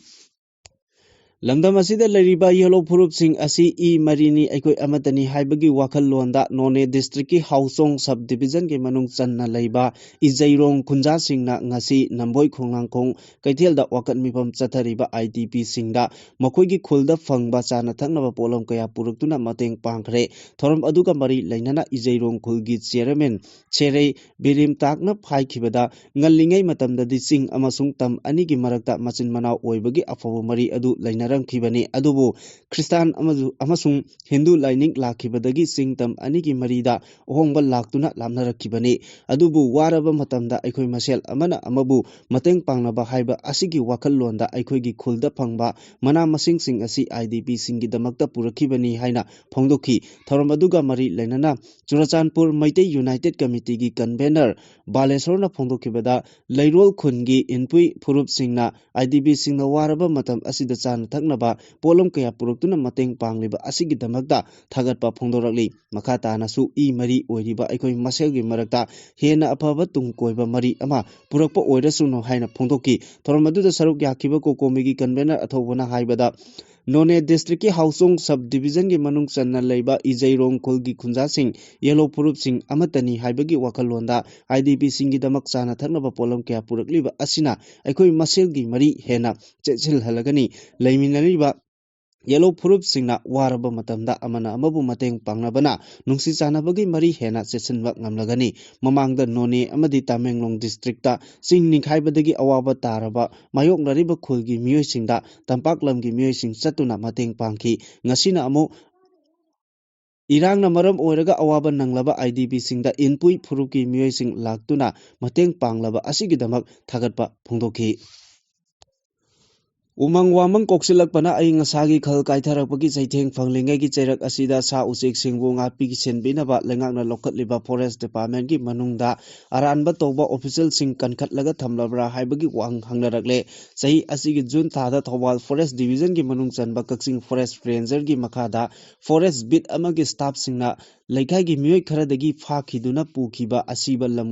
ꯂꯝꯗꯝ ꯑꯁꯤꯗ ꯂꯩꯔꯤꯕ ꯌꯦꯜꯍꯧ ꯐꯨꯔꯨꯞꯁꯤꯡ ꯑꯁꯤ ꯏ ꯃꯔꯤꯅꯤ, ꯑꯩꯈꯣꯏ ꯑꯃꯠꯇꯅꯤ ꯍꯥꯏꯕꯒꯤ ꯋꯥꯈꯜꯂꯣꯟꯗ ꯅꯣꯅꯦ ꯗꯤꯁꯇ꯭ꯔꯤꯛꯀꯤ ꯍꯥꯎꯆꯣꯡ ꯁꯕ ꯗꯤꯕꯤꯖꯟꯒꯤ ꯃꯅꯨꯡ ꯆꯟꯅ ꯂꯩꯕ ꯏꯖꯩꯔꯣꯡ ꯈꯨꯟꯖꯥꯁꯤꯡꯅ ꯉꯁꯤ ꯅꯝꯕꯣꯏ ꯈꯣꯡꯅꯥꯡꯈꯣꯡ ꯀꯩꯊꯦꯜꯗ ꯋꯥꯀꯠ ꯃꯤꯐꯝ ꯆꯠꯊꯔꯤꯕ ꯑꯥꯏ ꯗꯤ ꯄꯤꯁꯤꯡꯗ ꯃꯈꯣꯏꯒꯤ ꯈꯨꯜꯗ ꯐꯪꯕ ꯆꯥꯅ ꯊꯛꯅꯕ ꯄꯣꯠꯂꯝ ꯀꯌꯥ ꯄꯨꯔꯛꯇꯨꯅ ꯃꯇꯦꯡ ꯄꯥꯡꯈ꯭ꯔꯦ꯫ ꯊꯧꯔꯝ ꯑꯗꯨꯒ ꯃꯔꯤ ꯂꯩꯅꯅ ꯏꯖꯩꯔꯣꯡ ꯈꯨꯜꯒꯤ ꯆꯤꯌꯔꯃꯦꯟ ꯁꯦꯔꯩ ꯕꯤꯔꯤꯝꯇꯥꯛꯅ ꯍꯥꯏꯈꯤꯕꯗ, ꯉꯜꯂꯤꯉꯩ ꯃꯇꯝꯗꯗꯤ ꯆꯤꯡ ꯑꯃꯁꯨꯡ ꯇꯝ ꯑꯅꯤꯒꯤ ꯃꯔꯛꯇ ꯃꯆꯤꯟ ꯃꯅꯥꯎ ꯑꯣꯏꯕꯒꯤ ꯑꯐꯕ ꯃꯔꯤ ꯑꯗꯨ ꯂꯩꯅꯔꯝꯈꯤꯕꯅꯤ꯫ ꯑꯗꯨꯕꯨ ꯈ꯭ꯔꯤꯁꯇꯥꯟ ꯑꯃꯁꯨ-, ꯑꯃꯁꯨꯡ ꯍꯤꯟꯗꯨ ꯂꯥꯏꯅꯤꯡ ꯂꯥꯛꯈꯤꯕꯗꯒꯤ ꯆꯤꯡ ꯇꯝ ꯑꯅꯤꯒꯤ ꯃꯔꯤꯗ ꯑꯍꯣꯡꯕ ꯂꯥꯛꯇꯨꯅ ꯂꯥꯞꯅꯔꯛꯈꯤꯕꯅꯤ꯫ ꯑꯗꯨꯕꯨ ꯋꯥꯔꯕ ꯃꯇꯝꯗ ꯑꯩꯈꯣꯏ ꯃꯁꯦꯜ ꯑꯃꯅ ꯑꯃꯕꯨ ꯃꯇꯦꯡ ꯄꯥꯡꯅꯕ ꯍꯥꯏꯕ ꯑꯁꯤꯒꯤ ꯋꯥꯈꯜꯂꯣꯟꯗ ꯑꯩꯈꯣꯏꯒꯤ ꯈꯨꯜꯗ ꯐꯪꯕ ꯃꯅꯥ ꯃꯁꯤꯡꯁꯤꯡ ꯑꯁꯤ ꯑꯥꯏ ꯗꯤ ꯄꯤꯁꯤꯡꯒꯤꯗꯃꯛꯇ ꯄꯨꯔꯛꯈꯤꯕꯅꯤ ꯍꯥꯏꯅ ꯐꯣꯡꯗꯣꯛꯈꯤ꯫ ꯊꯧꯔꯝ ꯑꯗꯨꯒ ꯃꯔꯤ ꯂꯩꯅꯅ ꯆꯨꯔꯆꯥꯟꯄꯨꯔ ꯃꯩꯇꯩ ꯌꯨꯅꯥꯏꯇꯦꯠ ꯀꯃꯤꯇꯤꯒꯤ ꯀꯟꯚꯦꯅꯔ ꯕꯥꯂꯦꯁꯣꯔꯅ ꯐꯣꯡꯗꯣꯛꯈꯤꯕꯗ, ꯂꯩꯔꯣꯜ ꯈꯨꯟꯒꯤ ꯏꯟꯄꯨꯏ ꯐꯨꯔꯨꯞꯁꯤꯡꯅ ꯑꯥꯏ ꯗꯤ ꯄꯤꯁꯤꯡꯅ ꯋꯥꯔꯕ ꯃꯇꯝ ꯑꯁꯤꯗ ꯆꯥꯅ ꯅꯕ ꯄꯣꯠꯂꯝ ꯀꯌꯥ ꯄꯨꯔꯛꯇꯨꯅ ꯃꯇꯦꯡ ꯄꯥꯡꯂꯤꯕ ꯑꯁꯤꯒꯤꯗꯃꯛꯇ ꯊꯥꯒꯠꯄ ꯐꯣꯡꯗꯣꯔꯛꯂꯤ꯫ ꯃꯈꯥ ꯇꯥꯅꯁꯨ ꯏ ꯃꯔꯤ ꯑꯣꯏꯔꯤꯕ ꯑꯩꯈꯣꯏ ꯃꯁꯦꯜꯒꯤ ꯃꯔꯛꯇ ꯍꯦꯟꯅ ꯑꯐꯕ ꯇꯨꯡ ꯀꯣꯏꯕ ꯃꯔꯤ ꯑꯃ ꯄꯨꯔꯛꯄ ꯑꯣꯏꯔꯁꯅꯨ ꯍꯥꯏꯅ ꯐꯣꯡꯗꯣꯛꯈꯤ꯫ ꯊꯧꯔꯝ ꯑꯗꯨꯗ ꯁꯔꯨꯛ ꯌꯥꯈꯤꯕ ꯀꯣꯀꯣꯃꯤꯒꯤ convener ꯑꯊꯧꯕꯅ ꯍꯥꯏꯕꯗ, ꯅꯣꯅꯦ districtꯀꯤ ꯍꯥꯎꯆꯣꯡ sub divisionꯒꯤ ꯃꯅꯨꯡ ꯆꯟꯅ ꯂꯩꯕ ꯏꯖꯩꯔꯣꯡ ꯈꯨꯜꯒꯤ ꯈꯨꯟꯖꯥꯁꯤꯡ ꯌꯦꯂꯣ ꯐꯨꯔꯨꯞꯁꯤꯡ ꯑꯃꯠꯇꯅꯤ ꯍꯥꯏꯕꯒꯤ ꯋꯥꯈꯜꯂꯣꯟꯗ IDPꯁꯤꯡꯒꯤꯗꯃꯛ ꯆꯥꯅ ꯊꯛꯅꯕ ꯄꯣꯠꯂꯝ ꯀꯌꯥ ꯄꯨꯔꯛꯂꯤꯕ ꯑꯁꯤꯅ ꯑꯩꯈꯣꯏ ꯃꯁꯦꯜꯒꯤ ꯃꯔꯤ ꯍꯦꯟꯅ ꯆꯦꯠꯁꯤꯜꯍꯜꯂꯒꯅꯤ꯫ ꯂꯩꯃꯤꯟꯅꯔꯤꯕ ꯌꯦꯂꯣ ꯐꯨꯔꯨꯞꯁꯤꯡꯅ ꯋꯥꯔꯕ ꯃꯇꯝꯗ ꯑꯃꯅ ꯑꯃꯕꯨ ꯃꯇꯦꯡ ꯄꯥꯡꯅꯕꯅ ꯅꯨꯡꯁꯤ ꯆꯥꯟꯅꯕꯒꯤ ꯃꯔꯤ ꯍꯦꯟꯅ ꯆꯦꯠꯁꯤꯟꯕ ꯉꯝꯂꯒꯅꯤ꯫ ꯃꯃꯥꯡꯗ ꯅꯣꯅꯦ ꯑꯃꯗꯤ ꯇꯃꯦꯡꯂꯣꯡ districtꯇ ꯆꯤꯡ ꯅꯤꯡꯈꯥꯏꯕꯗꯒꯤ ꯑꯋꯥꯕ ꯇꯥꯔꯕ ꯃꯥꯌꯣꯛꯅꯔꯤꯕ ꯈꯨꯜꯒꯤ ꯃꯤꯑꯣꯏꯁꯤꯡꯗ ꯇꯝꯄꯥꯛ ꯂꯝꯒꯤ ꯃꯤꯑꯣꯏꯁꯤꯡ ꯆꯠꯇꯨꯅ ꯃꯇꯦꯡ ꯄꯥꯡꯈꯤ꯫ ꯉꯁꯤꯅ ꯑꯃꯨꯛ ꯏꯔꯥꯡꯅ ꯃꯔꯝ ꯑꯣꯏꯔꯒ ꯑꯋꯥꯕ ꯅꯪꯂꯕ IDPꯁꯤꯡꯗ ꯏꯟꯄꯨꯏ ꯐꯨꯔꯨꯞꯀꯤ ꯃꯤꯑꯣꯏꯁꯤꯡ ꯂꯥꯛꯇꯨꯅ ꯃꯇꯦꯡ ꯄꯥꯡꯂꯕ ꯑꯁꯤꯒꯤꯗꯃꯛ ꯊꯥꯒꯠꯄ ꯐꯣꯡꯗꯣꯛꯈꯤ꯫ ꯎꯃꯪ ꯋꯥꯃꯪ ꯀꯣꯛꯁꯤꯜꯂꯛꯄꯅ ꯑꯏꯪ ꯑꯁꯥꯒꯤ ꯈꯜ ꯀꯥꯏꯊꯔꯛꯄꯒꯤ ꯆꯩꯊꯦꯡ ꯐꯪꯂꯤꯉꯩꯒꯤ ꯆꯩꯔꯛ ꯑꯁꯤꯗ ꯁꯥ ꯎꯆꯦꯛꯁꯤꯡꯕꯨ ꯉꯥꯛꯄꯤ ꯁꯦꯟꯕꯤꯅꯕ ꯂꯩꯉꯥꯛꯅ ꯂꯧꯈꯠꯂꯤꯕ forest departmentꯀꯤ ꯃꯅꯨꯡꯗ ꯑꯔꯥꯟꯕ ꯇꯧꯕ officialꯁꯤꯡ ꯀꯟꯈꯠꯂꯒ ꯊꯝꯂꯕ꯭ꯔꯥ ꯍꯥꯏꯕꯒꯤ ꯋꯥꯍꯪ ꯍꯪꯅꯔꯛꯂꯦ꯫ ꯆꯍꯤ ꯑꯁꯤꯒꯤ June ꯊꯥꯗ ꯊꯧꯕꯥꯜ forest divisionꯒꯤ ꯃꯅꯨꯡ ꯆꯟꯕ ꯀꯛꯆꯤꯡ forest rangerꯒꯤ ꯃꯈꯥꯗ forest beat ꯑꯃꯒꯤ staffꯁꯤꯡꯅ ꯂꯩꯀꯥꯏꯒꯤ ꯃꯤꯑꯣꯏ ꯈꯔꯗꯒꯤ ꯐꯥꯈꯤꯗꯨꯅ ꯄꯨꯈꯤꯕ ꯑꯁꯤꯕ ꯂꯝ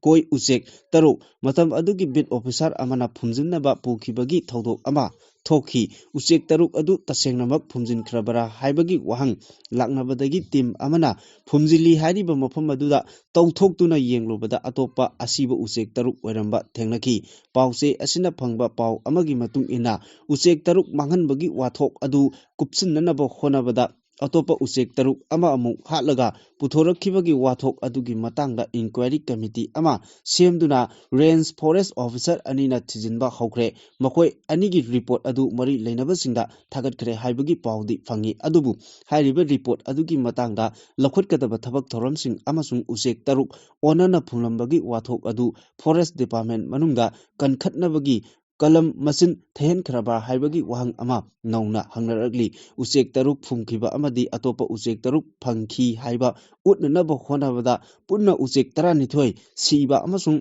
ꯀꯣꯏ ꯎꯆꯦꯛ ꯇꯔꯨꯛ ꯃꯇꯝ ꯑꯗꯨꯒꯤ beat officer ꯑꯃꯅ ꯐꯨꯝꯖꯤꯟꯅꯕ ꯄꯨꯈꯤꯕꯒꯤ ꯊꯧꯗꯣꯛ ꯑꯃ ꯊꯣꯛꯈꯤ꯫ ꯎꯆꯦꯛ ꯇꯔꯨꯛ ꯑꯗꯨ ꯇꯁꯦꯡꯅꯃꯛ ꯐꯨꯝꯖꯤꯟꯈ꯭ꯔꯕꯔꯥ ꯍꯥꯏꯕꯒꯤ ꯋꯥꯍꯪ ꯂꯥꯛꯅꯕꯗꯒꯤ team ꯑꯃꯅ ꯐꯨꯝꯖꯤꯜꯂꯤ ꯍꯥꯏꯔꯤꯕ ꯃꯐꯝ ꯑꯗꯨꯗ ꯇꯧꯊꯣꯛꯇꯨꯅ ꯌꯦꯡꯂꯨꯕꯗ ꯑꯇꯣꯞꯄ ꯑꯁꯤꯕ ꯎꯆꯦꯛ ꯇꯔꯨꯛ ꯑꯣꯏꯔꯝꯕ ꯊꯦꯡꯅꯈꯤ꯫ ꯄꯥꯎꯆꯦ ꯑꯁꯤꯅ ꯐꯪꯕ ꯄꯥꯎ ꯑꯃꯒꯤ ꯃꯇꯨꯡ ꯏꯟꯅ ꯎꯆꯦꯛ ꯇꯔꯨꯛ ꯃꯥꯡꯍꯟꯕꯒꯤ ꯋꯥꯊꯣꯛ ꯑꯗꯨ ꯀꯨꯞꯁꯤꯟꯅꯅꯕ ꯍꯣꯠꯅꯕꯗ ꯑꯇꯣꯞꯄ ꯎꯆꯦꯛ ꯇꯔꯨꯛ ꯑꯃ ꯑꯃꯨꯛ ꯍꯥꯠꯂꯒ ꯄꯨꯊꯣꯔꯛꯈꯤꯕꯒꯤ ꯋꯥꯊꯣꯛ ꯑꯗꯨꯒꯤ ꯃꯇꯥꯡꯗ inquiry committee ꯑꯃ ꯁꯦꯝꯗꯨꯅ range forest officer ꯑꯅꯤꯅ ꯊꯤꯖꯤꯟꯕ ꯍꯧꯈ꯭ꯔꯦ꯫ ꯃꯈꯣꯏ ꯑꯅꯤꯒꯤ report ꯑꯗꯨ ꯃꯔꯤ ꯂꯩꯅꯕꯁꯤꯡꯗ ꯊꯥꯒꯠꯈ꯭ꯔꯦ ꯍꯥꯏꯕꯒꯤ ꯄꯥꯎꯗꯤ ꯐꯪꯉꯤ꯫ ꯑꯗꯨꯕꯨ ꯍꯥꯏꯔꯤꯕ report ꯑꯗꯨꯒꯤ ꯃꯇꯥꯡꯗ ꯂꯧꯈꯠꯀꯗꯕ ꯊꯕꯛ ꯊꯧꯔꯝꯁꯤꯡ ꯑꯃꯁꯨꯡ ꯎꯆꯦꯛ ꯇꯔꯨꯛ ꯑꯣꯟꯅꯅ ꯐꯨꯝꯂꯝꯕꯒꯤ ꯋꯥꯊꯣꯛ ꯑꯗꯨ forest department ꯃꯅꯨꯡꯗ ꯀꯟꯈꯠꯅꯕꯒꯤ ꯀꯂꯝ ꯃꯁꯤꯡ ꯊꯤꯍꯟꯈ꯭ꯔꯕ ꯍꯥꯏꯕꯒꯤ ꯋꯥꯍꯪ ꯑꯃ ꯅꯧꯅ ꯍꯪꯅꯔꯛꯂꯤ꯫ ꯎꯆꯦꯛ ꯇꯔꯨꯛ ꯐꯨꯝꯈꯤꯕ ꯑꯃꯗꯤ ꯑꯇꯣꯞꯄ ꯎꯆꯦꯛ ꯇꯔꯨꯛ ꯐꯪꯈꯤ ꯍꯥꯏꯕ ꯎꯠꯅꯅꯕ ꯍꯣꯠꯅꯕꯗ ꯄꯨꯟꯅ ꯎꯆꯦꯛ ꯇꯔꯥꯅꯤꯊꯣꯏ ꯁꯤꯕ ꯑꯃꯁꯨꯡ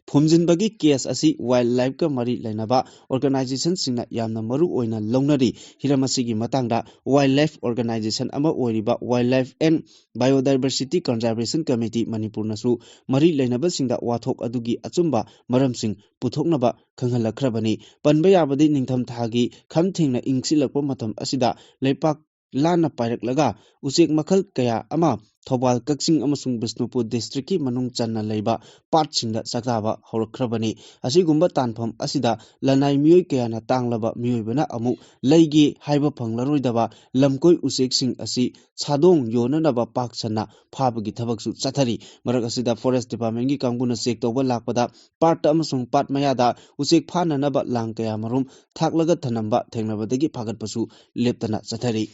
ꯐꯨꯝꯖꯤꯟꯕꯒꯤ ꯀꯦꯁ ꯑꯁꯤ ꯋꯥꯏꯜ ꯂꯥꯏꯐꯀ ꯃꯔꯤ ꯂꯩꯅꯕ ꯑꯣꯔꯒꯅꯥꯏꯖꯦꯁꯟꯁꯤꯡꯅ ꯌꯥꯝꯅ ꯃꯔꯨ ꯑꯣꯏꯅ ꯂꯧꯅꯔꯤ꯫ ꯍꯤꯔꯝ ꯑꯁꯤꯒꯤ ꯃꯇꯥꯡꯗ ꯋꯥꯏꯜ ꯂꯥꯏꯐ ꯑꯣꯔꯒꯅꯥꯏꯖꯦꯁꯟ ꯑꯃ ꯑꯣꯏꯔꯤꯕ wild life and biodiversity conservation committee ꯃꯅꯤꯄꯨꯔꯅꯁꯨ ꯃꯔꯤ ꯂꯩꯅꯕꯁꯤꯡꯗ ꯋꯥꯊꯣꯛ ꯑꯗꯨꯒꯤ ꯑꯆꯨꯝꯕ ꯃꯔꯝꯁꯤꯡ ꯄꯨꯊꯣꯛꯅꯕ ꯈꯪꯍꯜꯂꯛꯈ꯭ꯔꯕꯅꯤ꯫ ꯄꯟꯕ ꯌꯥꯕꯗꯤ ꯅꯤꯡꯊꯝꯊꯥꯒꯤ ꯈꯝ ꯊꯦꯡꯅ ꯏꯪꯁꯤꯜꯂꯛꯄ ꯃꯇꯝ ꯑꯁꯤꯗ ꯂꯩꯄꯥꯛ ꯂꯥꯟꯅ ꯄꯥꯏꯔꯛꯂꯒ ꯎꯆꯦꯛ ꯃꯈꯜ ꯀꯌꯥ ꯑꯃ ꯊꯧꯕꯥꯜ, ꯀꯛꯆꯤꯡ ꯑꯃꯁꯨꯡ ꯕꯤꯁꯅꯨꯄꯨꯔ ꯗꯤꯁꯇ꯭ꯔꯤꯛꯀꯤ ꯃꯅꯨꯡ ꯆꯟꯅ ꯂꯩꯕ ꯄꯥꯠꯁꯤꯡꯗ ꯆꯥꯛꯇꯥꯕ ꯍꯧꯔꯛꯈ꯭ꯔꯕꯅꯤ꯫ ꯑꯁꯤꯒꯨꯝꯕ ꯇꯥꯟꯐꯝ ꯑꯁꯤꯗ ꯂꯅꯥꯏ ꯃꯤꯑꯣꯏ ꯀꯌꯥꯅ ꯇꯥꯡꯂꯕ ꯃꯤꯑꯣꯏꯕꯅ ꯑꯃꯨꯛ ꯂꯩꯒꯦ ꯍꯥꯏꯕ ꯐꯪꯂꯔꯣꯏꯗꯕ ꯂꯝꯀꯣꯏ ꯎꯆꯦꯛꯁꯤꯡ ꯑꯁꯤ ꯁꯥꯗꯣꯡ ꯌꯣꯟꯅꯅꯕ ꯄꯥꯛ ꯁꯟꯅ ꯐꯥꯕꯒꯤ ꯊꯕꯛꯁꯨ ꯆꯠꯊꯔꯤ꯫ ꯃꯔꯛ ꯑꯁꯤꯗ ꯐꯣꯔꯦꯁ ꯗꯤꯄꯥꯔꯠꯃꯦꯟꯒꯤ ꯀꯥꯡꯕꯨꯅ ꯆꯦꯛ ꯇꯧꯕ ꯂꯥꯛꯄꯗ ꯄꯥꯠ ꯑꯃꯁꯨꯡ ꯄꯥꯠ ꯃꯌꯥꯗ ꯎꯆꯦꯛ ꯐꯥꯅꯅꯕ ꯂꯥꯡ ꯀꯌꯥ ꯃꯔꯨꯝ ꯊꯥꯛꯂꯒ ꯊꯅꯝꯕ ꯊꯦꯡꯅꯕꯗꯒꯤ ꯐꯥꯒꯠꯄꯁꯨ ꯂꯦꯞꯇꯅ ꯆꯠꯊꯔꯤ꯫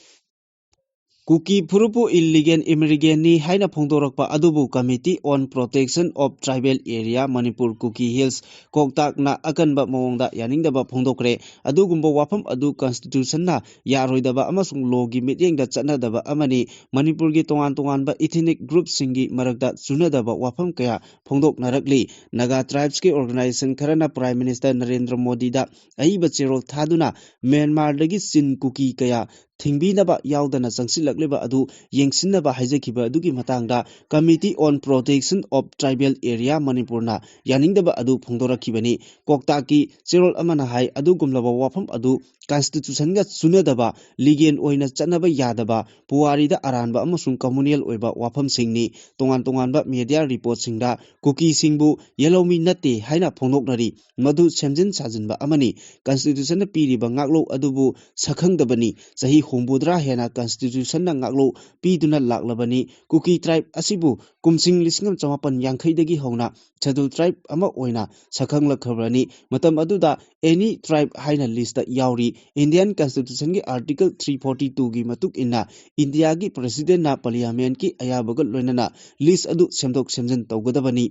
ꯀꯨꯀꯤ ꯐꯨꯔꯨꯞꯄꯨ ꯏꯜꯂꯤꯒꯦꯜ ꯏꯃꯤꯒ꯭ꯔꯦꯟꯅꯤ ꯍꯥꯏꯅ ꯐꯣꯡꯗꯣꯔꯛꯄ ꯑꯗꯨꯕꯨ Committee on Protection of Tribal Area Manipur Kuki Hills, ꯀꯣꯛꯇꯥꯛꯅ ꯑꯀꯟꯕ ꯃꯑꯣꯡꯗ ꯌꯥꯅꯤꯡꯗꯕ ꯐꯣꯡꯗꯣꯛꯈ꯭ꯔꯦ꯫ ꯑꯗꯨꯒꯨꯝꯕ ꯋꯥꯐꯝ ꯑꯗꯨ ꯀꯟꯁꯇꯤꯇ꯭ꯌꯨꯁꯟꯅ ꯌꯥꯔꯣꯏꯗꯕ ꯑꯃꯁꯨꯡ ꯂꯣꯒꯤ ꯃꯤꯠꯌꯦꯡꯗ ꯆꯠꯅꯗꯕ ꯑꯃꯅꯤ꯫ ꯃꯅꯤꯄꯨꯔꯒꯤ ꯇꯣꯉꯥꯟ ꯇꯣꯉꯥꯟꯕ ꯏꯊꯤꯅꯤꯛ ꯒ꯭ꯔꯨꯞꯁꯤꯡꯒꯤ ꯃꯔꯛꯇ ꯆꯨꯅꯗꯕ ꯋꯥꯐꯝ ꯀꯌꯥ ꯐꯣꯡꯗꯣꯛꯅꯔꯛꯂꯤ꯫ ꯅꯥꯒꯥ ꯇ꯭ꯔꯥꯏꯕꯁꯀꯤ ꯑꯣꯔꯒꯅꯥꯏꯖꯦꯁꯟ ꯈꯔꯅ ꯄ꯭ꯔꯥꯏꯝ ꯃꯤꯅꯤꯁꯇꯔ ꯅꯔꯦꯟꯗ꯭ꯔ ꯃꯣꯗꯤꯗ ꯑꯏꯕ ꯆꯦꯔꯣꯜ ꯊꯥꯗꯨꯅ ꯃ꯭ꯌꯥꯟꯃꯥꯔꯗꯒꯤ ꯆꯤꯟ ꯀꯨꯀꯤ ꯀꯌꯥ ꯊꯤꯡꯕꯤꯅꯕ ꯌꯥꯎꯗꯅ ꯆꯪꯁꯤꯜꯂꯛꯂꯤꯕ ꯑꯗꯨ ꯌꯦꯡꯁꯤꯟꯅꯕ ꯍꯥꯏꯖꯈꯤꯕ ꯑꯗꯨꯒꯤ ꯃꯇꯥꯡꯗ Committee on Protection of Tribal Area ꯃꯅꯤꯄꯨꯔꯅ ꯌꯥꯅꯤꯡꯗꯕ ꯑꯗꯨ ꯐꯣꯡꯗꯣꯔꯛꯈꯤꯕꯅꯤ꯫ ꯀꯣꯛꯇꯥꯛꯀꯤ ꯆꯦꯔꯣꯜ ꯑꯃꯅ ꯍꯥꯏ, ꯑꯗꯨꯒꯨꯝꯂꯕ ꯋꯥꯐꯝ ꯑꯗꯨ ꯀꯟꯁꯇꯤꯇ꯭ꯌꯨꯁꯟꯒ ꯆꯨꯅꯗꯕ, ꯂꯤꯒꯦꯜ ꯑꯣꯏꯅ ꯆꯠꯅꯕ ꯌꯥꯗꯕ, ꯄꯨꯋꯥꯔꯤꯗ ꯑꯔꯥꯟꯕ ꯑꯃꯁꯨꯡ ꯀꯃꯨꯅꯦꯜ ꯑꯣꯏꯕ ꯋꯥꯐꯝꯁꯤꯡꯅꯤ꯫ ꯇꯣꯉꯥꯟ ꯇꯣꯉꯥꯟꯕ ꯃꯦꯗꯤꯌꯥ ꯔꯤꯄꯣꯔꯠꯁꯤꯡꯗ ꯀꯨꯀꯤꯁꯤꯡꯕꯨ ꯌꯦꯜꯍꯧꯃꯤ ꯅꯠꯇꯦ ꯍꯥꯏꯅ ꯐꯣꯡꯗꯣꯛꯅꯔꯤ꯫ ꯃꯗꯨ ꯁꯦꯝꯖꯤꯟ ꯁꯥꯖꯤꯟꯕ ꯑꯃꯅꯤ꯫ ꯀꯟꯁꯇꯤꯇ꯭ꯌꯨꯁꯟꯅ ꯄꯤꯔꯤꯕ ꯉꯥꯛꯂꯧ ꯑꯗꯨꯕꯨ ꯁꯛꯈꯪꯗꯕꯅꯤ꯫ ꯆꯍꯤ ꯍꯨꯝꯐꯨꯇꯔꯥ ꯍꯦꯟꯅ ꯀꯟꯁꯇꯤꯇ꯭ꯌꯨꯁꯟꯅ ꯉꯥꯛꯂꯧ ꯄꯤꯗꯨꯅ ꯂꯥꯛꯂꯕꯅꯤ꯫ ꯀꯨꯀꯤ ꯇ꯭ꯔꯥꯏꯕ ꯑꯁꯤꯕꯨ ꯀꯨꯝꯁꯤꯡ ꯂꯤꯁꯤꯡ ꯑꯃ ꯆꯃꯥꯄꯟ ꯌꯥꯡꯈꯩꯗꯒꯤ ꯍꯧꯅ ꯁꯦꯗꯨꯜ ꯇ꯭ꯔꯥꯏꯕ ꯑꯃ ꯑꯣꯏꯅ ꯁꯛꯈꯪꯂꯛꯈ꯭ꯔꯕꯅꯤ꯫ ꯃꯇꯝ ꯑꯗꯨꯗ ꯑꯦꯅꯤ ꯇ꯭ꯔꯥꯏꯕ ꯍꯥꯏꯅ ꯂꯤꯁꯇ ꯌꯥꯎꯔꯤ꯫ ꯏꯟꯗꯤꯌꯟ ꯀꯟꯁꯇꯤꯇ꯭ꯌꯨꯁꯟꯒꯤ ꯑꯥꯔꯇꯤꯀꯜ ꯊ꯭ꯔꯤ ꯐꯣꯔꯇꯤ ꯇꯨꯒꯤ ꯃꯇꯨꯡ ꯏꯟꯅ ꯏꯟꯗꯤꯌꯥꯒꯤ ꯄ꯭ꯔꯦꯁꯤꯗꯦꯟꯅ ꯄꯥꯔꯂꯤꯌꯥꯃꯦꯟꯠꯀꯤ ꯑꯌꯥꯕꯒ ꯂꯣꯏꯅꯅ ꯂꯤꯁ ꯑꯗꯨ ꯁꯦꯝꯗꯣꯛ ꯁꯦꯝꯖꯤꯟ ꯇꯧꯒꯗꯕꯅꯤ꯫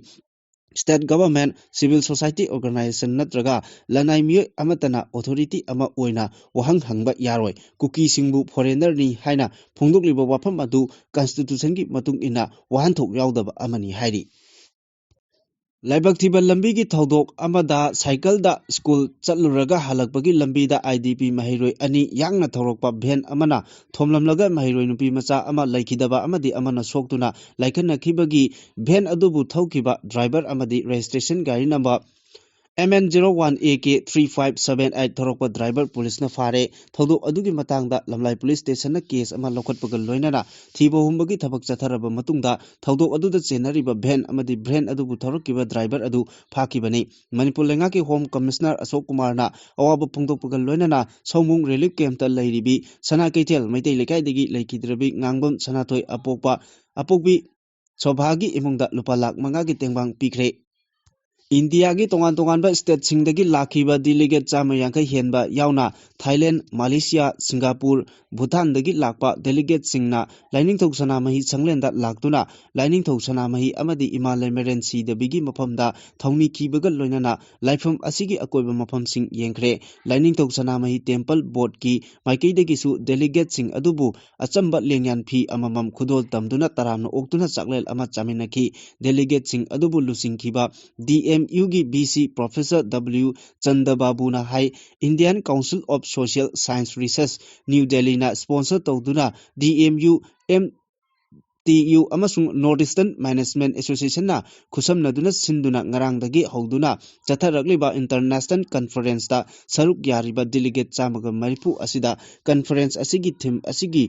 State government, civil society organisation ꯅꯠꯇ꯭ꯔꯒ ꯂꯅꯥꯏ ꯃꯤꯑꯣꯏ ꯑꯃꯠꯇꯅ ꯑꯣꯊꯣꯔꯤꯇꯤ ꯑꯃ ꯑꯣꯏꯅ ꯋꯥꯍꯪ ꯍꯪꯕ ꯌꯥꯔꯣꯏ꯫ ꯀꯨꯀꯤꯁꯤꯡꯕꯨ ꯐꯣꯔꯦꯅꯔꯅꯤ ꯍꯥꯏꯅ ꯐꯣꯡꯗꯣꯛꯂꯤꯕ ꯋꯥꯐꯝ ꯑꯗꯨ ꯀꯟꯁꯇꯤꯇ꯭ꯌꯨꯁꯟꯒꯤ ꯃꯇꯨꯡ ꯏꯟꯅ ꯋꯥꯍꯟꯊꯣꯛ ꯌꯥꯎꯗꯕ ꯑꯃꯅꯤ ꯍꯥꯏꯔꯤ꯫ ꯂꯥꯏꯕꯛ ꯊꯤꯕ ꯂꯝꯕꯤꯒꯤ ꯊꯧꯗꯣꯛ ꯑꯃꯗ ꯁꯥꯏꯀꯜꯗ ꯁ꯭ꯀꯨꯜ ꯆꯠꯂꯨꯔꯒ ꯍꯜꯂꯛꯄꯒꯤ ꯂꯝꯕꯤꯗ IDP ꯃꯍꯩꯔꯣꯏ ꯑꯅꯤ ꯌꯥꯡꯅ ꯊꯧꯔꯛꯄ ꯚꯦꯟ ꯑꯃꯅ ꯊꯣꯝꯂꯝꯂꯒ ꯃꯍꯩꯔꯣꯏ ꯅꯨꯄꯤ ꯃꯆꯥ ꯑꯃ ꯂꯩꯈꯤꯗꯕ ꯑꯃꯗꯤ ꯑꯃꯅ ꯁꯣꯛꯇꯨꯅ ꯂꯥꯏꯈꯠꯅꯈꯤꯕꯒꯤ ꯚꯦꯟ ꯑꯗꯨꯕꯨ ꯊꯧꯈꯤꯕ ꯗ꯭ꯔꯥꯏꯚꯔ ꯑꯃꯗꯤ ꯔꯦꯖꯤꯁꯇ꯭ꯔꯦꯁꯟ ꯒꯥꯔꯤ number MN zero one AK three five seven eight ꯊꯧꯔꯛꯄ ꯗ꯭ꯔꯥꯏꯚꯔ ꯄꯨꯂꯤꯁꯅ ꯐꯥꯔꯦ꯫ ꯊꯧꯗꯣꯛ ꯑꯗꯨꯒꯤ ꯃꯇꯥꯡꯗ ꯂꯝꯂꯥꯏ ꯄꯨꯂꯤꯁ ꯁ꯭ꯇꯦꯁꯟꯅ ꯀꯦꯁ ꯑꯃ ꯂꯧꯈꯠꯄꯒ ꯂꯣꯏꯅꯅ ꯊꯤꯕ ꯍꯨꯝꯕꯒꯤ ꯊꯕꯛ ꯆꯠꯊꯔꯕ ꯃꯇꯨꯡꯗ ꯊꯧꯗꯣꯛ ꯑꯗꯨꯗ ꯆꯦꯟꯅꯔꯤꯕ ꯚꯦꯟ ꯑꯃꯗꯤ ꯚꯦꯟ ꯑꯗꯨꯕꯨ ꯊꯧꯔꯛꯈꯤꯕ ꯗ꯭ꯔꯥꯏꯚꯔ ꯑꯗꯨ ꯐꯥꯈꯤꯕꯅꯤ꯫ ꯃꯅꯤꯄꯨꯔ ꯂꯩꯉꯥꯛꯀꯤ ꯍꯣꯝ ꯀꯃꯤꯁꯅꯔ ꯑꯁꯣꯛ ꯀꯨꯃꯥꯔꯅ ꯑꯋꯥꯕ ꯐꯣꯡꯗꯣꯛꯄꯒ ꯂꯣꯏꯅꯅ ꯁꯧꯃꯨꯡ ꯔꯤꯂꯤꯐ ꯀꯦꯝꯞꯇ ꯂꯩꯔꯤꯕꯤ ꯁꯅꯥ ꯀꯩꯊꯦꯜ ꯃꯩꯇꯩ ꯂꯩꯀꯥꯏꯗꯒꯤ ꯂꯩꯈꯤꯗ꯭ꯔꯕꯤ ꯉꯥꯡꯕꯝ ꯁꯅꯥꯊꯣꯏ ꯑꯄꯣꯛꯄ, ꯑꯄꯣꯛꯄꯤ ꯁꯣꯚꯥꯒꯤ ꯏꯃꯨꯡꯗ ꯂꯨꯄꯥ ꯂꯥꯈ ꯃꯉꯥꯒꯤ ꯇꯦꯡꯕꯥꯡ ꯄꯤꯈ꯭ꯔꯦ꯫ ꯏꯟꯗꯤꯌꯥꯒꯤ ꯇꯣꯉꯥꯟ ꯇꯣꯉꯥꯟꯕ ꯁ꯭ꯇꯦꯠꯁꯤꯡꯗꯒꯤ ꯂꯥꯛꯈꯤꯕ ꯗꯦꯂꯤꯒꯦꯠ ꯆꯥꯝꯃ ꯌꯥꯡꯈꯩ ꯍꯦꯟꯕ ꯌꯥꯎꯅ ꯊꯥꯏꯂꯦꯟ, ꯃꯂꯦꯁꯤꯌꯥ, ꯁꯤꯡꯒꯥꯄꯨꯔ, ꯚꯨꯇꯥꯟꯗꯒꯤ ꯂꯥꯛꯄ ꯗꯦꯂꯤꯒꯦꯠꯁꯤꯡꯅ ꯂꯥꯏꯅꯤꯡꯊꯧ ꯁꯅꯥꯃꯍꯤ ꯁꯪꯂꯦꯟꯗ ꯂꯥꯛꯇꯨꯅ ꯂꯥꯏꯅꯤꯡꯊꯧ ꯁꯅꯥꯃꯍꯤ ꯑꯃꯗꯤ ꯏꯃꯥ ꯂꯩꯃꯔꯦꯟ ꯁꯤꯗꯕꯤꯒꯤ ꯃꯐꯝꯗ ꯊꯧꯅꯤꯈꯤꯕꯒ ꯂꯣꯏꯅꯅ ꯂꯥꯏꯐꯝ ꯑꯁꯤꯒꯤ ꯑꯀꯣꯏꯕ ꯃꯐꯝꯁꯤꯡ ꯌꯦꯡꯈ꯭ꯔꯦ꯫ ꯂꯥꯏꯅꯤꯡꯊꯧ ꯁꯅꯥꯃꯍꯤ ꯇꯦꯝꯄꯜ ꯕꯣꯔꯗꯀꯤ ꯃꯥꯏꯀꯩꯗꯒꯤꯁꯨ ꯗꯦꯂꯤꯒꯦꯠꯁꯤꯡ ꯑꯗꯨꯕꯨ ꯑꯆꯝꯕ ꯂꯦꯡꯌꯥꯟ ꯐꯤ ꯑꯃꯃꯝ ꯈꯨꯗꯣꯜ ꯇꯝꯗꯨꯅ ꯇꯔꯥꯝꯅ ꯑꯣꯛꯇꯨꯅ ꯆꯥꯛꯂꯦꯟ ꯑꯃ ꯆꯥꯃꯤꯟꯅꯈꯤ꯫ ꯗꯦꯂꯤꯒꯦꯠꯁꯤꯡ ꯑꯗꯨꯕꯨ ꯂꯨꯆꯤꯡꯈꯤꯕ DMUꯒꯤ VC Professor W ꯆꯟꯗꯕꯥꯕꯨꯅ high, Indian Council of Social Science Research, New Delhiꯅ sponsor ꯇꯧꯗꯨꯅ DMU, MTU ꯑꯃꯁꯨꯡ North Eastern Management Associationꯅ ꯈꯨꯠꯁꯝꯅꯗꯨꯅ ꯁꯤꯟꯗꯨꯅ ꯉꯔꯥꯡꯗꯒꯤ ꯍꯧꯗꯨꯅ ꯆꯠꯊꯔꯛꯂꯤꯕ international conferenceꯇ ꯁꯔꯨꯛ ꯌꯥꯔꯤꯕ delegate ꯆꯥꯝꯃꯒ ꯃꯔꯤꯐꯨ ꯑꯁꯤꯗ conference ꯑꯁꯤꯒꯤ theme ꯑꯁꯤꯒꯤ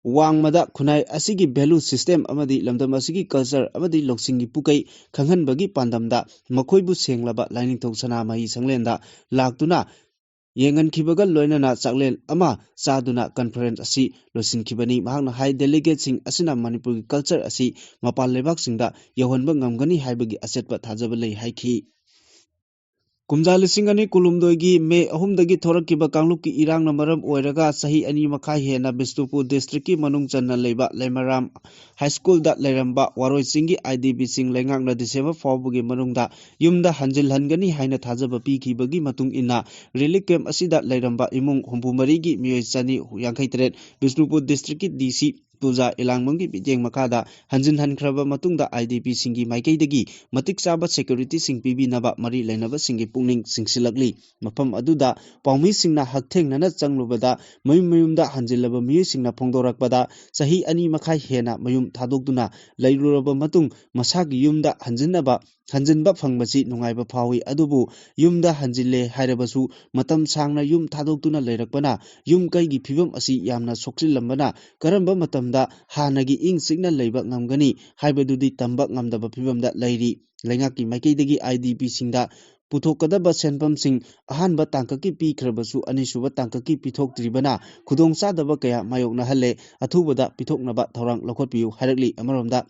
ꯋꯥꯡꯃꯗ ꯈꯨꯟꯅꯥꯏ ꯑꯁꯤꯒꯤ value system ꯑꯃꯗꯤ ꯂꯝꯗꯝ ꯑꯁꯤꯒꯤ culture ꯑꯃꯗꯤ ꯂꯧꯁꯤꯡꯒꯤ ꯄꯨꯀꯩ ꯈꯪꯍꯟꯕꯒꯤ ꯄꯥꯟꯗꯝꯗ ꯃꯈꯣꯏꯕꯨ ꯁꯦꯡꯂꯕ ꯂꯥꯏꯅꯤꯡꯊꯧ ꯁꯅꯥꯃꯍꯤ ꯁꯪꯂꯦꯟꯗ ꯂꯥꯛꯇꯨꯅ ꯌꯦꯡꯍꯟꯈꯤꯕꯒ ꯂꯣꯏꯅꯅ ꯆꯥꯛꯂꯦꯟ ꯑꯃ ꯆꯥꯗꯨꯅ conference ꯑꯁꯤ ꯂꯣꯏꯁꯤꯟꯈꯤꯕꯅꯤ꯫ ꯃꯍꯥꯛꯅ ꯍꯥꯏ, delegateꯁꯤꯡ ꯑꯁꯤꯅ ꯃꯅꯤꯄꯨꯔꯒꯤ culture ꯑꯁꯤ ꯃꯄꯥꯟ ꯂꯩꯕꯥꯛꯁꯤꯡꯗ ꯌꯧꯍꯟꯕ ꯉꯝꯒꯅꯤ ꯍꯥꯏꯕꯒꯤ ꯑꯆꯦꯠꯄ ꯊꯥꯖꯕ ꯂꯩ ꯍꯥꯏꯈꯤ꯫ ꯀꯨꯝꯖꯥ ꯂꯤꯁꯤꯡ ꯑꯅꯤ ꯀꯨꯟꯍꯨꯝꯗꯣꯏꯒꯤ ꯃꯦ ꯑꯍꯨꯝꯗꯒꯤ ꯊꯣꯔꯛꯈꯤꯕ ꯀꯥꯡꯂꯨꯞꯀꯤ ꯏꯔꯥꯡꯅ ꯃꯔꯝ ꯑꯣꯏꯔꯒ ꯆꯍꯤ ꯑꯅꯤ ꯃꯈꯥꯏ ꯍꯦꯟꯅ ꯕꯤꯁꯅꯨꯄꯨꯔ districtꯀꯤ ꯃꯅꯨꯡ ꯆꯟꯅ ꯂꯩꯕ ꯂꯩꯃꯔꯥꯝ ꯍꯥꯏ ꯁ꯭ꯀꯨꯜꯗ ꯂꯩꯔꯝꯕ ꯋꯥꯔꯣꯏ ꯆꯤꯡꯒꯤ IDPꯁꯤꯡ ꯂꯩꯉꯥꯛꯅ December ꯐꯥꯎꯕꯒꯤ ꯃꯅꯨꯡꯗ ꯌꯨꯝꯗ ꯍꯟꯖꯤꯜꯍꯟꯒꯅꯤ ꯍꯥꯏꯅ ꯊꯥꯖꯕ ꯄꯤꯈꯤꯕꯒꯤ ꯃꯇꯨꯡ ꯏꯟꯅ relief camp ꯑꯁꯤꯗ ꯂꯩꯔꯝꯕ ꯏꯃꯨꯡ ꯍꯨꯝꯐꯨ ꯃꯔꯤꯒꯤ ꯃꯤꯑꯣꯏ ꯆꯅꯤ ꯌꯥꯡꯈꯩ ꯇꯔꯦꯠ ꯕꯤꯁꯅꯨꯄꯨꯔ districtꯀꯤ DC ꯄꯨꯖꯥ ꯏꯂꯥꯡꯕꯝꯒꯤ ꯃꯤꯠꯌꯦꯡ ꯃꯈꯥꯗ ꯍꯟꯖꯤꯟꯍꯟꯈ꯭ꯔꯕ ꯃꯇꯨꯡꯗ, IDPꯁꯤꯡꯒꯤ ꯃꯥꯏꯀꯩꯗꯒꯤ ꯃꯇꯤꯛ ꯆꯥꯕ securityꯁꯤꯡ ꯄꯤꯕꯤꯅꯕ ꯃꯔꯤ ꯂꯩꯅꯕꯁꯤꯡꯒꯤ ꯄꯨꯛꯅꯤꯡ ꯆꯤꯡꯁꯤꯜꯂꯛꯂꯤ꯫ ꯃꯐꯝ ꯑꯗꯨꯗ ꯄꯥꯎꯃꯤꯁꯤꯡꯅ ꯍꯛꯊꯦꯡꯅꯅ ꯆꯪꯂꯨꯕꯗ, ꯃꯌꯨꯝ ꯃꯌꯨꯝꯗ ꯍꯟꯖꯤꯜꯂꯕ ꯃꯤꯑꯣꯏꯁꯤꯡꯅ ꯐꯣꯡꯗꯣꯔꯛꯄꯗ, ꯆꯍꯤ ꯑꯅꯤ ꯃꯈꯥꯏ ꯍꯦꯟꯅ ꯃꯌꯨꯝ ꯊꯥꯗꯣꯛꯇꯨꯅ ꯂꯩꯔꯨꯔꯕ ꯃꯇꯨꯡ, ꯃꯁꯥꯒꯤ ꯌꯨꯝꯗ ꯍꯟꯖꯤꯟꯅꯕ, ꯍꯟꯖꯤꯟꯕ ꯐꯪꯕꯁꯤ ꯅꯨꯡꯉꯥꯏꯕ ꯐꯥꯎꯏ꯫ ꯑꯗꯨꯕꯨ ꯌꯨꯝꯗ ꯍꯟꯖꯤꯜꯂꯦ ꯍꯥꯏꯔꯕꯁꯨ, ꯃꯇꯝ ꯁꯥꯡꯅ ꯌꯨꯝ ꯊꯥꯗꯣꯛꯇꯨꯅ ꯂꯩꯔꯛꯄꯅ ꯌꯨꯝ ꯀꯩꯒꯤ ꯐꯤꯕꯝ ꯑꯁꯤ ꯌꯥꯝꯅ ꯁꯣꯛꯆꯤꯜꯂꯝꯕꯅ, ꯀꯔꯝꯕ ꯃꯇꯝꯗ ꯍꯥꯟꯅꯒꯤ ꯏꯪ ꯆꯤꯛꯅ ꯂꯩꯕ ꯉꯝꯒꯅꯤ ꯍꯥꯏꯕꯗꯨꯗꯤ ꯇꯝꯕ ꯉꯝꯗꯕ ꯐꯤꯕꯝꯗ ꯂꯩꯔꯤ꯫ ꯂꯩꯉꯥꯛꯀꯤ ꯃꯥꯏꯀꯩꯗꯒꯤ IDPꯁꯤꯡꯗ ꯄꯨꯊꯣꯛꯀꯗꯕ ꯁꯦꯟꯐꯝꯁꯤꯡ ꯑꯍꯥꯟꯕ ꯇꯥꯡꯀꯛꯀꯤ ꯄꯤꯈ꯭ꯔꯕꯁꯨ, ꯑꯅꯤꯁꯨꯕ ꯇꯥꯡꯀꯛꯀꯤ ꯄꯤꯊꯣꯛꯇ꯭ꯔꯤꯕꯅ ꯈꯨꯗꯣꯡꯆꯥꯗꯕ ꯀꯌꯥ ꯃꯥꯌꯣꯛꯅꯍꯜꯂꯦ꯫ ꯑꯊꯨꯕꯗ ꯄꯤꯊꯣꯛꯅꯕ ꯊꯧꯔꯥꯡ ꯂꯧꯈꯠꯄꯤꯌꯨ ꯍꯥꯏꯔꯛꯂꯤ꯫ ꯑꯃꯔꯣꯝꯗ,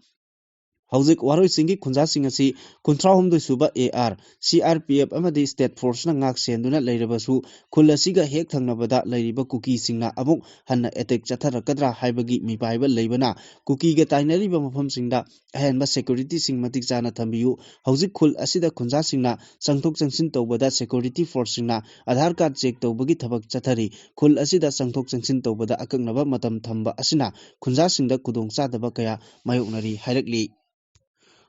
ꯍꯧꯖꯤꯛ ꯋꯥꯔꯣꯏꯁꯤꯟꯒꯤ ꯈꯨꯟꯖꯥꯁꯤꯡ ꯑꯁꯤ ꯀꯨꯟꯊ꯭ꯔꯥꯍꯨꯝꯗꯣꯏ ꯁꯨꯕ AR, CRPF ꯑꯃꯗꯤ state forceꯅ ꯉꯥꯛ ꯁꯦꯟꯗꯨꯅ ꯂꯩꯔꯕꯁꯨ, ꯈꯨꯜ ꯑꯁꯤꯒ ꯍꯦꯛ ꯊꯪꯅꯕꯗ ꯂꯩꯔꯤꯕ ꯀꯨꯀꯤꯁꯤꯡꯅ ꯑꯃꯨꯛ ꯍꯟꯅ attack ꯆꯠꯊꯔꯛꯀꯗ꯭ꯔꯥ ꯍꯥꯏꯕꯒꯤ ꯃꯤꯄꯥꯏꯕ ꯂꯩꯕꯅ, ꯀꯨꯀꯤꯒ ꯇꯥꯏꯅꯔꯤꯕ ꯃꯐꯝꯁꯤꯡꯗ ꯑꯍꯦꯟꯕ securityꯁꯤꯡ ꯃꯇꯤꯛ ꯆꯥꯅ ꯊꯝꯕꯤꯌꯨ꯫ ꯍꯧꯖꯤꯛ ꯈꯨꯜ ꯑꯁꯤꯗ ꯈꯨꯟꯖꯥꯁꯤꯡꯅ ꯆꯪꯊꯣꯛ ꯆꯪꯁꯤꯟ ꯇꯧꯕꯗ security forceꯁꯤꯡꯅ Aadhaar card check ꯇꯧꯕꯒꯤ ꯊꯕꯛ ꯆꯠꯊꯔꯤ꯫ ꯈꯨꯜ ꯑꯁꯤꯗ ꯆꯪꯊꯣꯛ ꯆꯪꯁꯤꯟ ꯇꯧꯕꯗ ꯑꯀꯛꯅꯕ ꯃꯇꯝ ꯊꯝꯕ ꯑꯁꯤꯅ ꯈꯨꯟꯖꯥꯁꯤꯡꯗ ꯈꯨꯗꯣꯡꯆꯥꯗꯕ ꯀꯌꯥ ꯃꯥꯌꯣꯛꯅꯔꯤ ꯍꯥꯏꯔꯛꯂꯤ꯫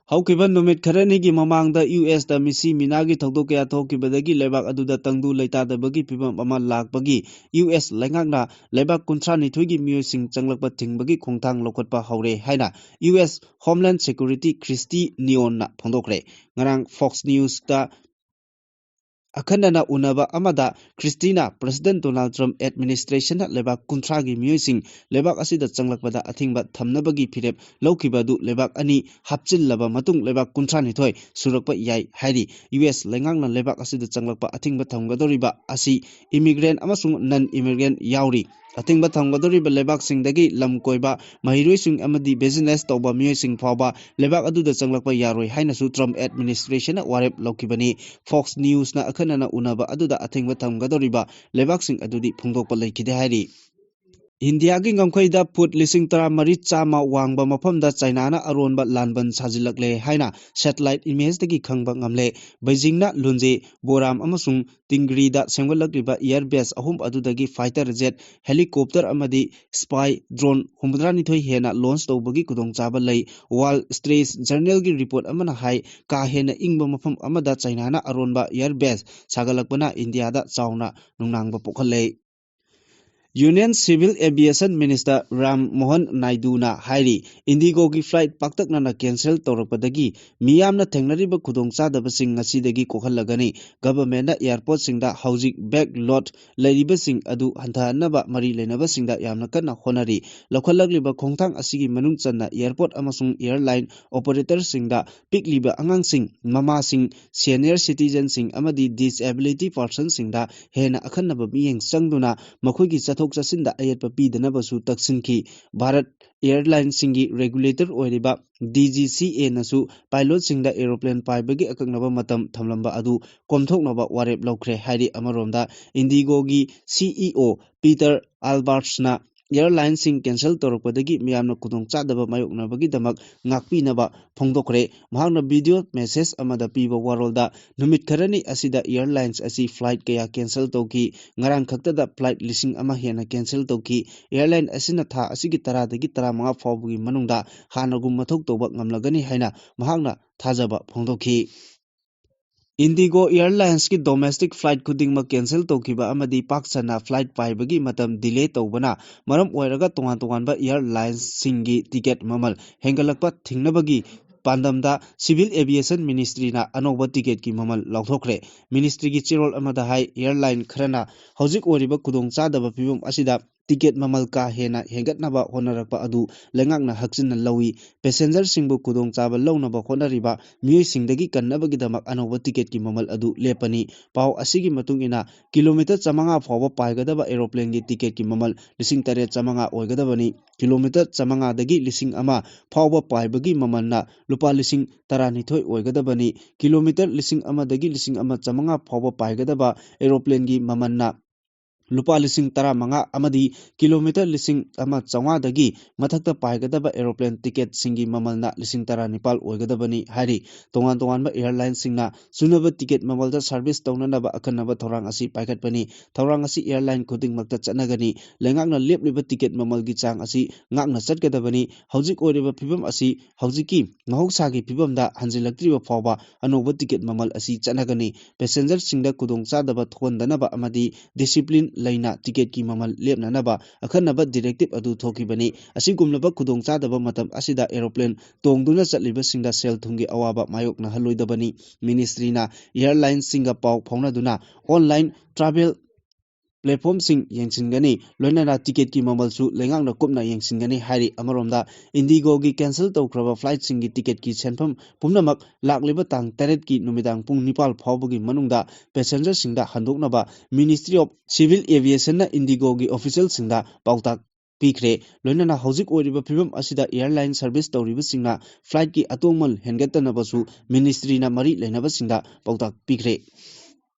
ꯍꯧꯈꯤꯕ ꯅꯨꯃꯤꯠ ꯈꯔꯅꯤꯒꯤ ꯃꯃꯥꯡꯗ USꯇ ꯃꯤꯁꯤ ꯃꯤꯅꯥꯒꯤ ꯊꯧꯗꯣꯛ ꯀꯌꯥ ꯊꯣꯛꯈꯤꯕꯗꯒꯤ ꯂꯩꯕꯥꯛ ꯑꯗꯨꯗ ꯇꯪꯗꯨ ꯂꯩꯇꯥꯗꯕꯒꯤ ꯐꯤꯕꯝ ꯑꯃ ꯂꯥꯛꯄꯒꯤ US ꯂꯩꯉꯥꯛꯅ ꯂꯩꯕꯥꯛ ꯀꯨꯟꯊ꯭ꯔꯥꯅꯤꯊꯣꯏꯒꯤ ꯃꯤꯑꯣꯏꯁꯤꯡ ꯆꯪꯂꯛꯄ ꯊꯤꯡꯕꯒꯤ ꯈꯣꯡꯊꯥꯡ ꯂꯧꯈꯠꯄ ꯍꯧꯔꯦ ꯍꯥꯏꯅ US Homeland Secretary Kristi Nowakꯅ ꯐꯣꯡꯗꯣꯛꯈ꯭ꯔꯦ꯫ ꯉꯔꯥꯡ Fox Newsꯇ ꯑꯈꯟꯅꯅ ꯎꯅꯕ ꯑꯃꯗ ꯀ꯭ꯔꯤꯁꯇꯤꯅ President Donald Trump administrationꯅ ꯂꯩꯕꯥꯛ ꯀꯨꯟꯊ꯭ꯔꯥꯒꯤ ꯃꯤꯑꯣꯏꯁꯤꯡ ꯂꯩꯕꯥꯛ ꯑꯁꯤꯗ ꯆꯪꯂꯛꯄꯗ ꯑꯊꯤꯡꯕ ꯊꯝꯅꯕꯒꯤ ꯐꯤꯔꯦꯞ ꯂꯧꯈꯤꯕ ꯑꯗꯨ ꯂꯩꯕꯥꯛ ꯑꯅꯤ ꯍꯥꯞꯆꯤꯜꯂꯕ ꯃꯇꯨꯡ ꯂꯩꯕꯥꯛ ꯀꯨꯟꯊ꯭ꯔꯥꯅꯤꯊꯣꯏ ꯁꯨꯔꯛꯄ ꯌꯥꯏ ꯍꯥꯏꯔꯤ꯫ US ꯂꯩꯉꯥꯛꯅ ꯂꯩꯕꯥꯛ ꯑꯁꯤꯗ ꯆꯪꯂꯛꯄ ꯑꯊꯤꯡꯕ ꯊꯝꯒꯗꯧꯔꯤꯕ ꯑꯁꯤ immigrant ꯑꯃꯁꯨꯡ non immigrant ꯌꯥꯎꯔꯤ꯫ ꯑꯊꯤꯡꯕ ꯊꯝꯒꯗꯧꯔꯤꯕ ꯂꯩꯕꯥꯛꯁꯤꯡꯗꯒꯤ ꯂꯝ ꯀꯣꯏꯕ, ꯃꯍꯩꯔꯣꯏꯁꯤꯡ ꯑꯃꯗꯤ business ꯇꯧꯕ ꯃꯤꯑꯣꯏꯁꯤꯡ ꯐꯥꯎꯕ ꯂꯩꯕꯥꯛ ꯑꯗꯨꯗ ꯆꯪꯂꯛꯄ ꯌꯥꯔꯣꯏ ꯍꯥꯏꯅꯁꯨ Trump administrationꯅ ꯋꯥꯔꯦꯞ ꯂꯧꯈꯤꯕꯅꯤ꯫ Fox Newsꯅ ꯑꯈꯟꯅꯅ ꯎꯅꯕ ꯑꯗꯨꯗ ꯑꯊꯤꯡꯕ ꯊꯝꯒꯗꯧꯔꯤꯕ ꯂꯩꯕꯥꯛꯁꯤꯡ ꯑꯗꯨꯗꯤ ꯐꯣꯡꯗꯣꯛꯄ ꯂꯩꯈꯤꯗꯦ ꯍꯥꯏꯔꯤ꯫ ꯏꯟꯗꯤꯌꯥꯒꯤ ꯉꯝꯈꯩꯗ ꯐꯨꯠ ꯂꯤꯁꯤꯡ ꯇꯔꯥꯃꯔꯤ ꯆꯥꯝꯃ ꯋꯥꯡꯕ ꯃꯐꯝꯗ ꯆꯥꯏꯅꯥꯅ ꯑꯔꯣꯟꯕ ꯂꯥꯟꯕꯟ ꯁꯥꯖꯤꯜꯂꯛꯂꯦ ꯍꯥꯏꯅ ꯁꯦꯇꯦꯂꯥꯏꯠ ꯏꯃꯦꯖꯇꯒꯤ ꯈꯪꯕ ꯉꯝꯂꯦ꯫ ꯕꯩꯖꯤꯡꯅ ꯂꯨꯟꯖꯦ ꯕꯣꯔꯥꯝ ꯑꯃꯁꯨꯡ ꯇꯤꯡꯒ꯭ꯔꯤꯗ ꯁꯦꯝꯒꯠꯂꯛꯂꯤꯕ ꯏꯌꯥꯔ ꯕꯦꯁ ꯑꯍꯨꯝ ꯑꯗꯨꯗꯒꯤ ꯐꯥꯏꯇꯔ ꯖꯦꯠ, ꯍꯦꯂꯤꯀꯣꯞꯇꯔ ꯑꯃꯗꯤ ꯁ꯭ꯄꯥꯏ ꯗ꯭ꯔꯣꯟ ꯍꯨꯝꯐꯨꯇꯔꯥ ꯅꯤꯊꯣꯏ ꯍꯦꯟꯅ ꯂꯣꯟꯆ ꯇꯧꯕꯒꯤ ꯈꯨꯗꯣꯡꯆꯥꯕ ꯂꯩ꯫ ꯋꯥꯔꯜ ꯁ꯭ꯇ꯭ꯔꯦꯁ ꯖꯔꯅꯦꯜꯒꯤ ꯔꯤꯄꯣꯔꯠ ꯑꯃꯅ ꯍꯥꯏ, ꯀꯥ ꯍꯦꯟꯅ ꯏꯪꯕ ꯃꯐꯝ ꯑꯃꯗ ꯆꯥꯏꯅꯥꯅ ꯑꯔꯣꯟꯕ ꯏꯌꯥꯔ ꯕꯦꯁ ꯁꯥꯒꯠꯂꯛꯄꯅ ꯏꯟꯗꯤꯌꯥꯗ ꯆꯥꯎꯅ ꯅꯨꯡꯅꯥꯡꯕ ꯄꯣꯛꯍꯜꯂꯦ꯫ Union civil aviation minister Ram Mohan ꯅꯥꯏꯗꯨꯅ ꯍꯥꯏꯔꯤ, ꯏꯟꯗꯤꯒꯣꯒꯤ ꯐ꯭ꯂꯥꯏꯠ ꯄꯥꯛꯇꯛꯅꯅ ꯀꯦꯟꯁꯦꯜ ꯇꯧꯔꯛꯄꯗꯒꯤ ꯃꯤꯌꯥꯝꯅ ꯊꯦꯡꯅꯔꯤꯕ ꯈꯨꯗꯣꯡꯆꯥꯗꯕꯁꯤꯡ ꯉꯁꯤꯗꯒꯤ ꯀꯣꯛꯍꯜꯂꯒꯅꯤ꯫ ꯒꯚꯔꯟꯃꯦꯟꯠꯅ ꯑꯦꯌꯔꯄꯣꯔꯠꯁꯤꯡꯗ ꯍꯧꯖꯤꯛ ꯕꯦꯛ ꯂꯣꯗ ꯂꯩꯔꯤꯕꯁꯤꯡ ꯑꯗꯨ ꯍꯟꯊꯍꯟꯅꯕ ꯃꯔꯤ ꯂꯩꯅꯕꯁꯤꯡꯗ ꯌꯥꯝꯅ ꯀꯟꯅ ꯍꯣꯠꯅꯔꯤ꯫ ꯂꯧꯈꯠꯂꯛꯂꯤꯕ ꯈꯣꯡꯊꯥꯡ ꯑꯁꯤꯒꯤ ꯃꯅꯨꯡ ꯆꯟꯅ ꯑꯦꯌꯔꯄꯣꯔꯠ ꯑꯃꯁꯨꯡ ꯑꯦꯌꯔꯂꯥꯏꯟ ꯑꯣꯄꯔꯦꯇꯔꯁꯤꯡꯗ ꯄꯤꯛꯂꯤꯕ ꯑꯉꯥꯡꯁꯤꯡ, ꯃꯃꯥꯁꯤꯡ, ꯁꯦꯅꯤꯌꯔ ꯁꯤꯇꯤꯖꯟꯁꯤꯡ ꯑꯃꯗꯤ ꯗꯤꯁꯑꯦꯕꯤꯂꯤꯇꯤ ꯄꯥꯔꯁꯟꯁꯤꯡꯗ ꯍꯦꯟꯅ ꯑꯈꯟꯅꯕ ꯃꯤꯠꯌꯦꯡ ꯆꯪꯗꯨꯅ ꯃꯈꯣꯏꯒꯤ ꯆꯠꯊꯣꯛ ꯆꯠꯁꯤꯟꯗ ꯑꯌꯦꯠꯄ ꯄꯤꯗꯅꯕꯁꯨ ꯇꯛꯁꯤꯟꯈꯤ꯫ ꯚꯥꯔꯠ ꯑꯦꯌꯔꯂꯥꯏꯟꯁꯤꯡꯒꯤ ꯔꯦꯒꯨꯂꯦꯇꯔ ꯑꯣꯏꯔꯤꯕ ꯗꯤ ꯖꯤ ꯁꯤ ꯑꯦꯅꯁꯨ ꯄꯥꯏꯂꯣꯠꯁꯤꯡꯗ ꯑꯦꯔꯣꯄ꯭ꯂꯦꯟ ꯄꯥꯏꯕꯒꯤ ꯑꯀꯛꯅꯕ ꯃꯇꯝ ꯊꯝꯂꯝꯕ ꯑꯗꯨ ꯀꯣꯝꯊꯣꯛꯅꯕ ꯋꯥꯔꯦꯞ ꯂꯧꯈ꯭ꯔꯦ ꯍꯥꯏꯔꯤ꯫ ꯑꯃꯔꯣꯝꯗ, ꯏꯟꯗꯤꯒꯣꯒꯤ ꯁꯤ ꯏ ꯑꯣ ꯄꯤꯇꯔ ꯑꯜꯕꯥꯔꯠꯁꯅ ꯑꯦꯌꯔꯂꯥꯏꯟꯁꯤꯡ ꯀꯦꯟꯁꯦꯜ ꯇꯧꯔꯛꯄꯗꯒꯤ ꯃꯤꯌꯥꯝꯅ ꯈꯨꯗꯣꯡꯆꯥꯗꯕ ꯃꯥꯌꯣꯛꯅꯕꯒꯤꯗꯃꯛ ꯉꯥꯛꯄꯤꯅꯕ ꯐꯣꯡꯗꯣꯛꯈ꯭ꯔꯦ꯫ ꯃꯍꯥꯛꯅ ꯚꯤꯗꯤꯑꯣ ꯃꯦꯁꯦꯖ ꯑꯃꯗ ꯄꯤꯕ ꯋꯥꯔꯣꯜꯗ, ꯅꯨꯃꯤꯠ ꯈꯔꯅꯤ ꯑꯁꯤꯗ ꯑꯦꯌꯔꯂꯥꯏꯟꯁ ꯑꯁꯤ ꯐ꯭ꯂꯥꯏꯠ ꯀꯌꯥ ꯀꯦꯟꯁꯦꯜ ꯇꯧꯈꯤ꯫ ꯉꯔꯥꯡ ꯈꯛꯇꯗ ꯐ꯭ꯂꯥꯏꯠ ꯂꯤꯁꯤꯡ ꯑꯃ ꯍꯦꯟꯅ ꯀꯦꯟꯁꯦꯜ ꯇꯧꯈꯤ꯫ ꯑꯦꯌꯔꯂꯥꯏꯟ ꯑꯁꯤꯅ ꯊꯥ ꯑꯁꯤꯒꯤ ꯇꯔꯥꯗꯒꯤ ꯇꯔꯥꯃꯉꯥ ꯐꯥꯎꯕꯒꯤ ꯃꯅꯨꯡꯗ ꯍꯥꯟꯅꯒꯨꯝ ꯃꯊꯧ ꯇꯧꯕ ꯉꯝꯂꯒꯅꯤ ꯍꯥꯏꯅ ꯃꯍꯥꯛꯅ ꯊꯥꯖꯕ ꯐꯣꯡꯗꯣꯛꯈꯤ꯫ ꯏꯟꯗꯤꯒꯣ ꯑꯦꯌꯔꯂꯥꯏꯟꯁꯀꯤ ꯗꯣꯃꯦꯁꯇꯤꯛ ꯐ꯭ꯂꯥꯏꯠ ꯈꯨꯗꯤꯡꯃꯛ ꯀꯦꯟꯁꯦꯜ ꯇꯧꯈꯤꯕ ꯑꯃꯗꯤ ꯄꯥꯛ ꯁꯟꯅ ꯐ꯭ꯂꯥꯏꯠ ꯄꯥꯏꯕꯒꯤ ꯃꯇꯝ ꯗꯤꯂꯦ ꯇꯧꯕꯅ ꯃꯔꯝ ꯑꯣꯏꯔꯒ ꯇꯣꯉꯥꯟ ꯇꯣꯉꯥꯟꯕ ꯑꯦꯌꯔꯂꯥꯏꯟꯁꯁꯤꯡꯒꯤ ꯇꯤꯀꯦꯠ ꯃꯃꯜ ꯍꯦꯟꯒꯠꯂꯛꯄ ꯊꯤꯡꯅꯕꯒꯤ ꯄꯥꯟꯗꯝꯗ ꯁꯤꯚꯤꯜ ꯑꯦꯚꯤꯌꯦꯁꯟ ꯃꯤꯅꯤꯁꯇ꯭ꯔꯤꯅ ꯑꯅꯧꯕ ꯇꯤꯀꯦꯠꯀꯤ ꯃꯃꯜ ꯂꯥꯎꯊꯣꯛꯈ꯭ꯔꯦ꯫ ꯃꯤꯅꯤꯁꯇ꯭ꯔꯤꯒꯤ ꯆꯦꯔꯣꯜ ꯑꯃꯗ ꯍꯥꯏ, ꯑꯦꯌꯔꯂꯥꯏꯟ ꯈꯔꯅ ꯍꯧꯖꯤꯛ ꯑꯣꯏꯔꯤꯕ ꯈꯨꯗꯣꯡꯆꯥꯗꯕ ꯐꯤꯕꯝ ꯑꯁꯤꯗ ꯇꯤꯀꯦꯠ ꯃꯃꯜ ꯀꯥ ꯍꯦꯟꯅ ꯍꯦꯟꯒꯠꯅꯕ ꯍꯣꯠꯅꯔꯛꯄ ꯑꯗꯨ ꯂꯩꯉꯥꯛꯅ ꯍꯛꯆꯤꯟꯅ ꯂꯧꯏ꯫ ꯄꯦꯁꯦꯟꯖꯔꯁꯤꯡꯕꯨ ꯈꯨꯗꯣꯡꯆꯥꯕ ꯂꯧꯅꯕ ꯍꯣꯠꯅꯔꯤꯕ ꯃꯤꯑꯣꯏꯁꯤꯡꯗꯒꯤ ꯀꯟꯅꯕꯒꯤꯗꯃꯛ ꯑꯅꯧꯕ ꯇꯤꯀꯦꯠꯀꯤ ꯃꯃꯜ ꯑꯗꯨ ꯂꯦꯞꯄꯅꯤ꯫ ꯄꯥꯎ ꯑꯁꯤꯒꯤ ꯃꯇꯨꯡ ꯏꯟꯅ, ꯀꯤꯂꯣꯃꯤꯇꯔ ꯆꯥꯃꯉꯥ ꯐꯥꯎꯕ ꯄꯥꯏꯒꯗꯕ ꯑꯦꯔꯣꯄ꯭ꯂꯦꯟꯒꯤ ꯇꯤꯀꯦꯠꯀꯤ ꯃꯃꯜ ꯂꯤꯁꯤꯡ ꯇꯔꯦꯠ ꯆꯥꯃꯉꯥ ꯑꯣꯏꯒꯗꯕꯅꯤ꯫ ꯀꯤꯂꯣꯃꯤꯇꯔ ꯆꯥꯃꯉꯥꯗꯒꯤ ꯂꯤꯁꯤꯡ ꯑꯃ ꯐꯥꯎꯕ ꯄꯥꯏꯕꯒꯤ ꯃꯃꯜꯅ ꯂꯨꯄꯥ ꯂꯤꯁꯤꯡ ꯇꯔꯥꯅꯤꯊꯣꯏ ꯑꯣꯏꯒꯗꯕꯅꯤ꯫ ꯀꯤꯂꯣꯃꯤꯇꯔ ꯂꯤꯁꯤꯡ ꯑꯃꯗꯒꯤ ꯂꯤꯁꯤꯡ ꯑꯃ ꯆꯥꯃꯉꯥ ꯐꯥꯎꯕ ꯄꯥꯏꯒꯗꯕ ꯑꯦꯔꯣꯄ꯭ꯂꯦꯟꯒꯤ ꯃꯃꯜꯅ ꯂꯨꯄꯥ ꯂꯤꯁꯤꯡ ꯇꯔꯥꯃꯉꯥ ꯑꯃꯗꯤ ꯀꯤꯂꯣꯃꯤꯇꯔ ꯂꯤꯁꯤꯡ ꯑꯃ ꯆꯥꯝꯃꯉꯥꯗꯒꯤ ꯃꯊꯛꯇ ꯄꯥꯏꯒꯗꯕ aeroplane ticketꯁꯤꯡꯒꯤ ꯃꯃꯜꯅ ꯂꯤꯁꯤꯡ ꯇꯔꯥ ꯅꯤꯄꯥꯜ ꯑꯣꯏꯒꯗꯕꯅꯤ ꯍꯥꯏꯔꯤ꯫ ꯇꯣꯉꯥꯟ ꯇꯣꯉꯥꯟꯕ airlineꯁꯤꯡꯅ ꯆꯨꯅꯕ ticket ꯃꯃꯜꯗ service ꯇꯧꯅꯅꯕ ꯑꯈꯟꯅꯕ ꯊꯧꯔꯥꯡ ꯑꯁꯤ ꯄꯥꯏꯈꯠꯄꯅꯤ꯫ ꯊꯧꯔꯥꯡ ꯑꯁꯤ airline ꯈꯨꯗꯤꯡꯃꯛꯇ ꯆꯠꯅꯒꯅꯤ꯫ ꯂꯩꯉꯥꯛꯅ ꯂꯦꯞꯂꯤꯕ ticket ꯃꯃꯜꯒꯤ ꯆꯥꯡ ꯑꯁꯤ ꯉꯥꯛꯅ ꯆꯠꯀꯗꯕꯅꯤ꯫ ꯍꯧꯖꯤꯛ ꯑꯣꯏꯔꯤꯕ ꯐꯤꯕꯝ ꯑꯁꯤ ꯍꯧꯖꯤꯛꯀꯤ ꯃꯍꯧꯁꯥꯒꯤ ꯐꯤꯕꯝꯗ ꯍꯟꯖꯤꯜꯂꯛꯇ꯭ꯔꯤꯕ ꯐꯥꯎꯕ ꯑꯅꯧꯕ ticket ꯃꯃꯜ ꯑꯁꯤ ꯆꯠꯅꯒꯅꯤ꯫ Passengerꯁꯤꯡꯗ ꯈꯨꯗꯣꯡꯆꯥꯗꯕ ꯊꯣꯛꯍꯟꯗꯅꯕ ꯑꯃꯗꯤ discipline ꯂꯩꯅ ticketꯀꯤ ꯃꯃꯜ ꯂꯦꯞꯅꯅꯕ ꯑꯈꯟꯅꯕ directive ꯑꯗꯨ ꯊꯣꯛꯈꯤꯕꯅꯤ꯫ ꯑꯁꯤꯒꯨꯝꯂꯕ ꯈꯨꯗꯣꯡꯆꯥꯗꯕ ꯃꯇꯝ ꯑꯁꯤꯗ aeroplane ꯇꯣꯡꯗꯨꯅ ꯆꯠꯂꯤꯕꯁꯤꯡꯗ ꯁꯦꯜ ꯊꯨꯝꯒꯤ ꯑꯋꯥꯕ ꯃꯥꯌꯣꯛꯅꯍꯜꯂꯣꯏꯗꯕꯅꯤ꯫ Ministryꯅ airlineꯁꯤꯡꯒ ꯄꯥꯎ ꯐꯥꯎꯅꯗꯨꯅ online travel platformꯁꯤꯡ ꯌꯦꯡꯁꯤꯟꯒꯅꯤ, ꯂꯣꯏꯅꯅ ticketꯀꯤ ꯃꯃꯜꯁꯨ ꯂꯩꯉꯥꯛꯅ ꯀꯨꯞꯅ ꯌꯦꯡꯁꯤꯟꯒꯅꯤ ꯍꯥꯏꯔꯤ꯫ ꯑꯃꯔꯣꯝꯗ, IndiGoꯒꯤ cancel ꯇꯧꯈ꯭ꯔꯕ flightꯁꯤꯡꯒꯤ ticketꯀꯤ ꯁꯦꯟꯐꯝ ꯄꯨꯝꯅꯃꯛ ꯂꯥꯛꯂꯤꯕ ꯇꯥꯡ ꯇꯔꯦꯠꯀꯤ ꯅꯨꯃꯤꯗꯥꯡ ꯄꯨꯡ ꯅꯤꯄꯥꯜ ꯐꯥꯎꯕꯒꯤ ꯃꯅꯨꯡꯗ passengerꯁꯤꯡꯗ ꯍꯟꯗꯣꯛꯅꯕ Ministry of Civil Aviationꯅ IndiGoꯒꯤ officialꯁꯤꯡꯗ ꯄꯥꯎꯇꯥꯛ ꯄꯤꯈ꯭ꯔꯦ꯫ ꯂꯣꯏꯅꯅ ꯍꯧꯖꯤꯛ ꯑꯣꯏꯔꯤꯕ ꯐꯤꯕꯝ ꯑꯁꯤꯗ airline service ꯇꯧꯔꯤꯕꯁꯤꯡꯅ flightꯀꯤ ꯑꯇꯣꯡꯃꯜ ꯍꯦꯟꯒꯠꯇꯅꯕꯁꯨ ministryꯅ ꯃꯔꯤ ꯂꯩꯅꯕꯁꯤꯡꯗ ꯄꯥꯎꯇꯥꯛ ꯄꯤꯈ꯭ꯔꯦ꯫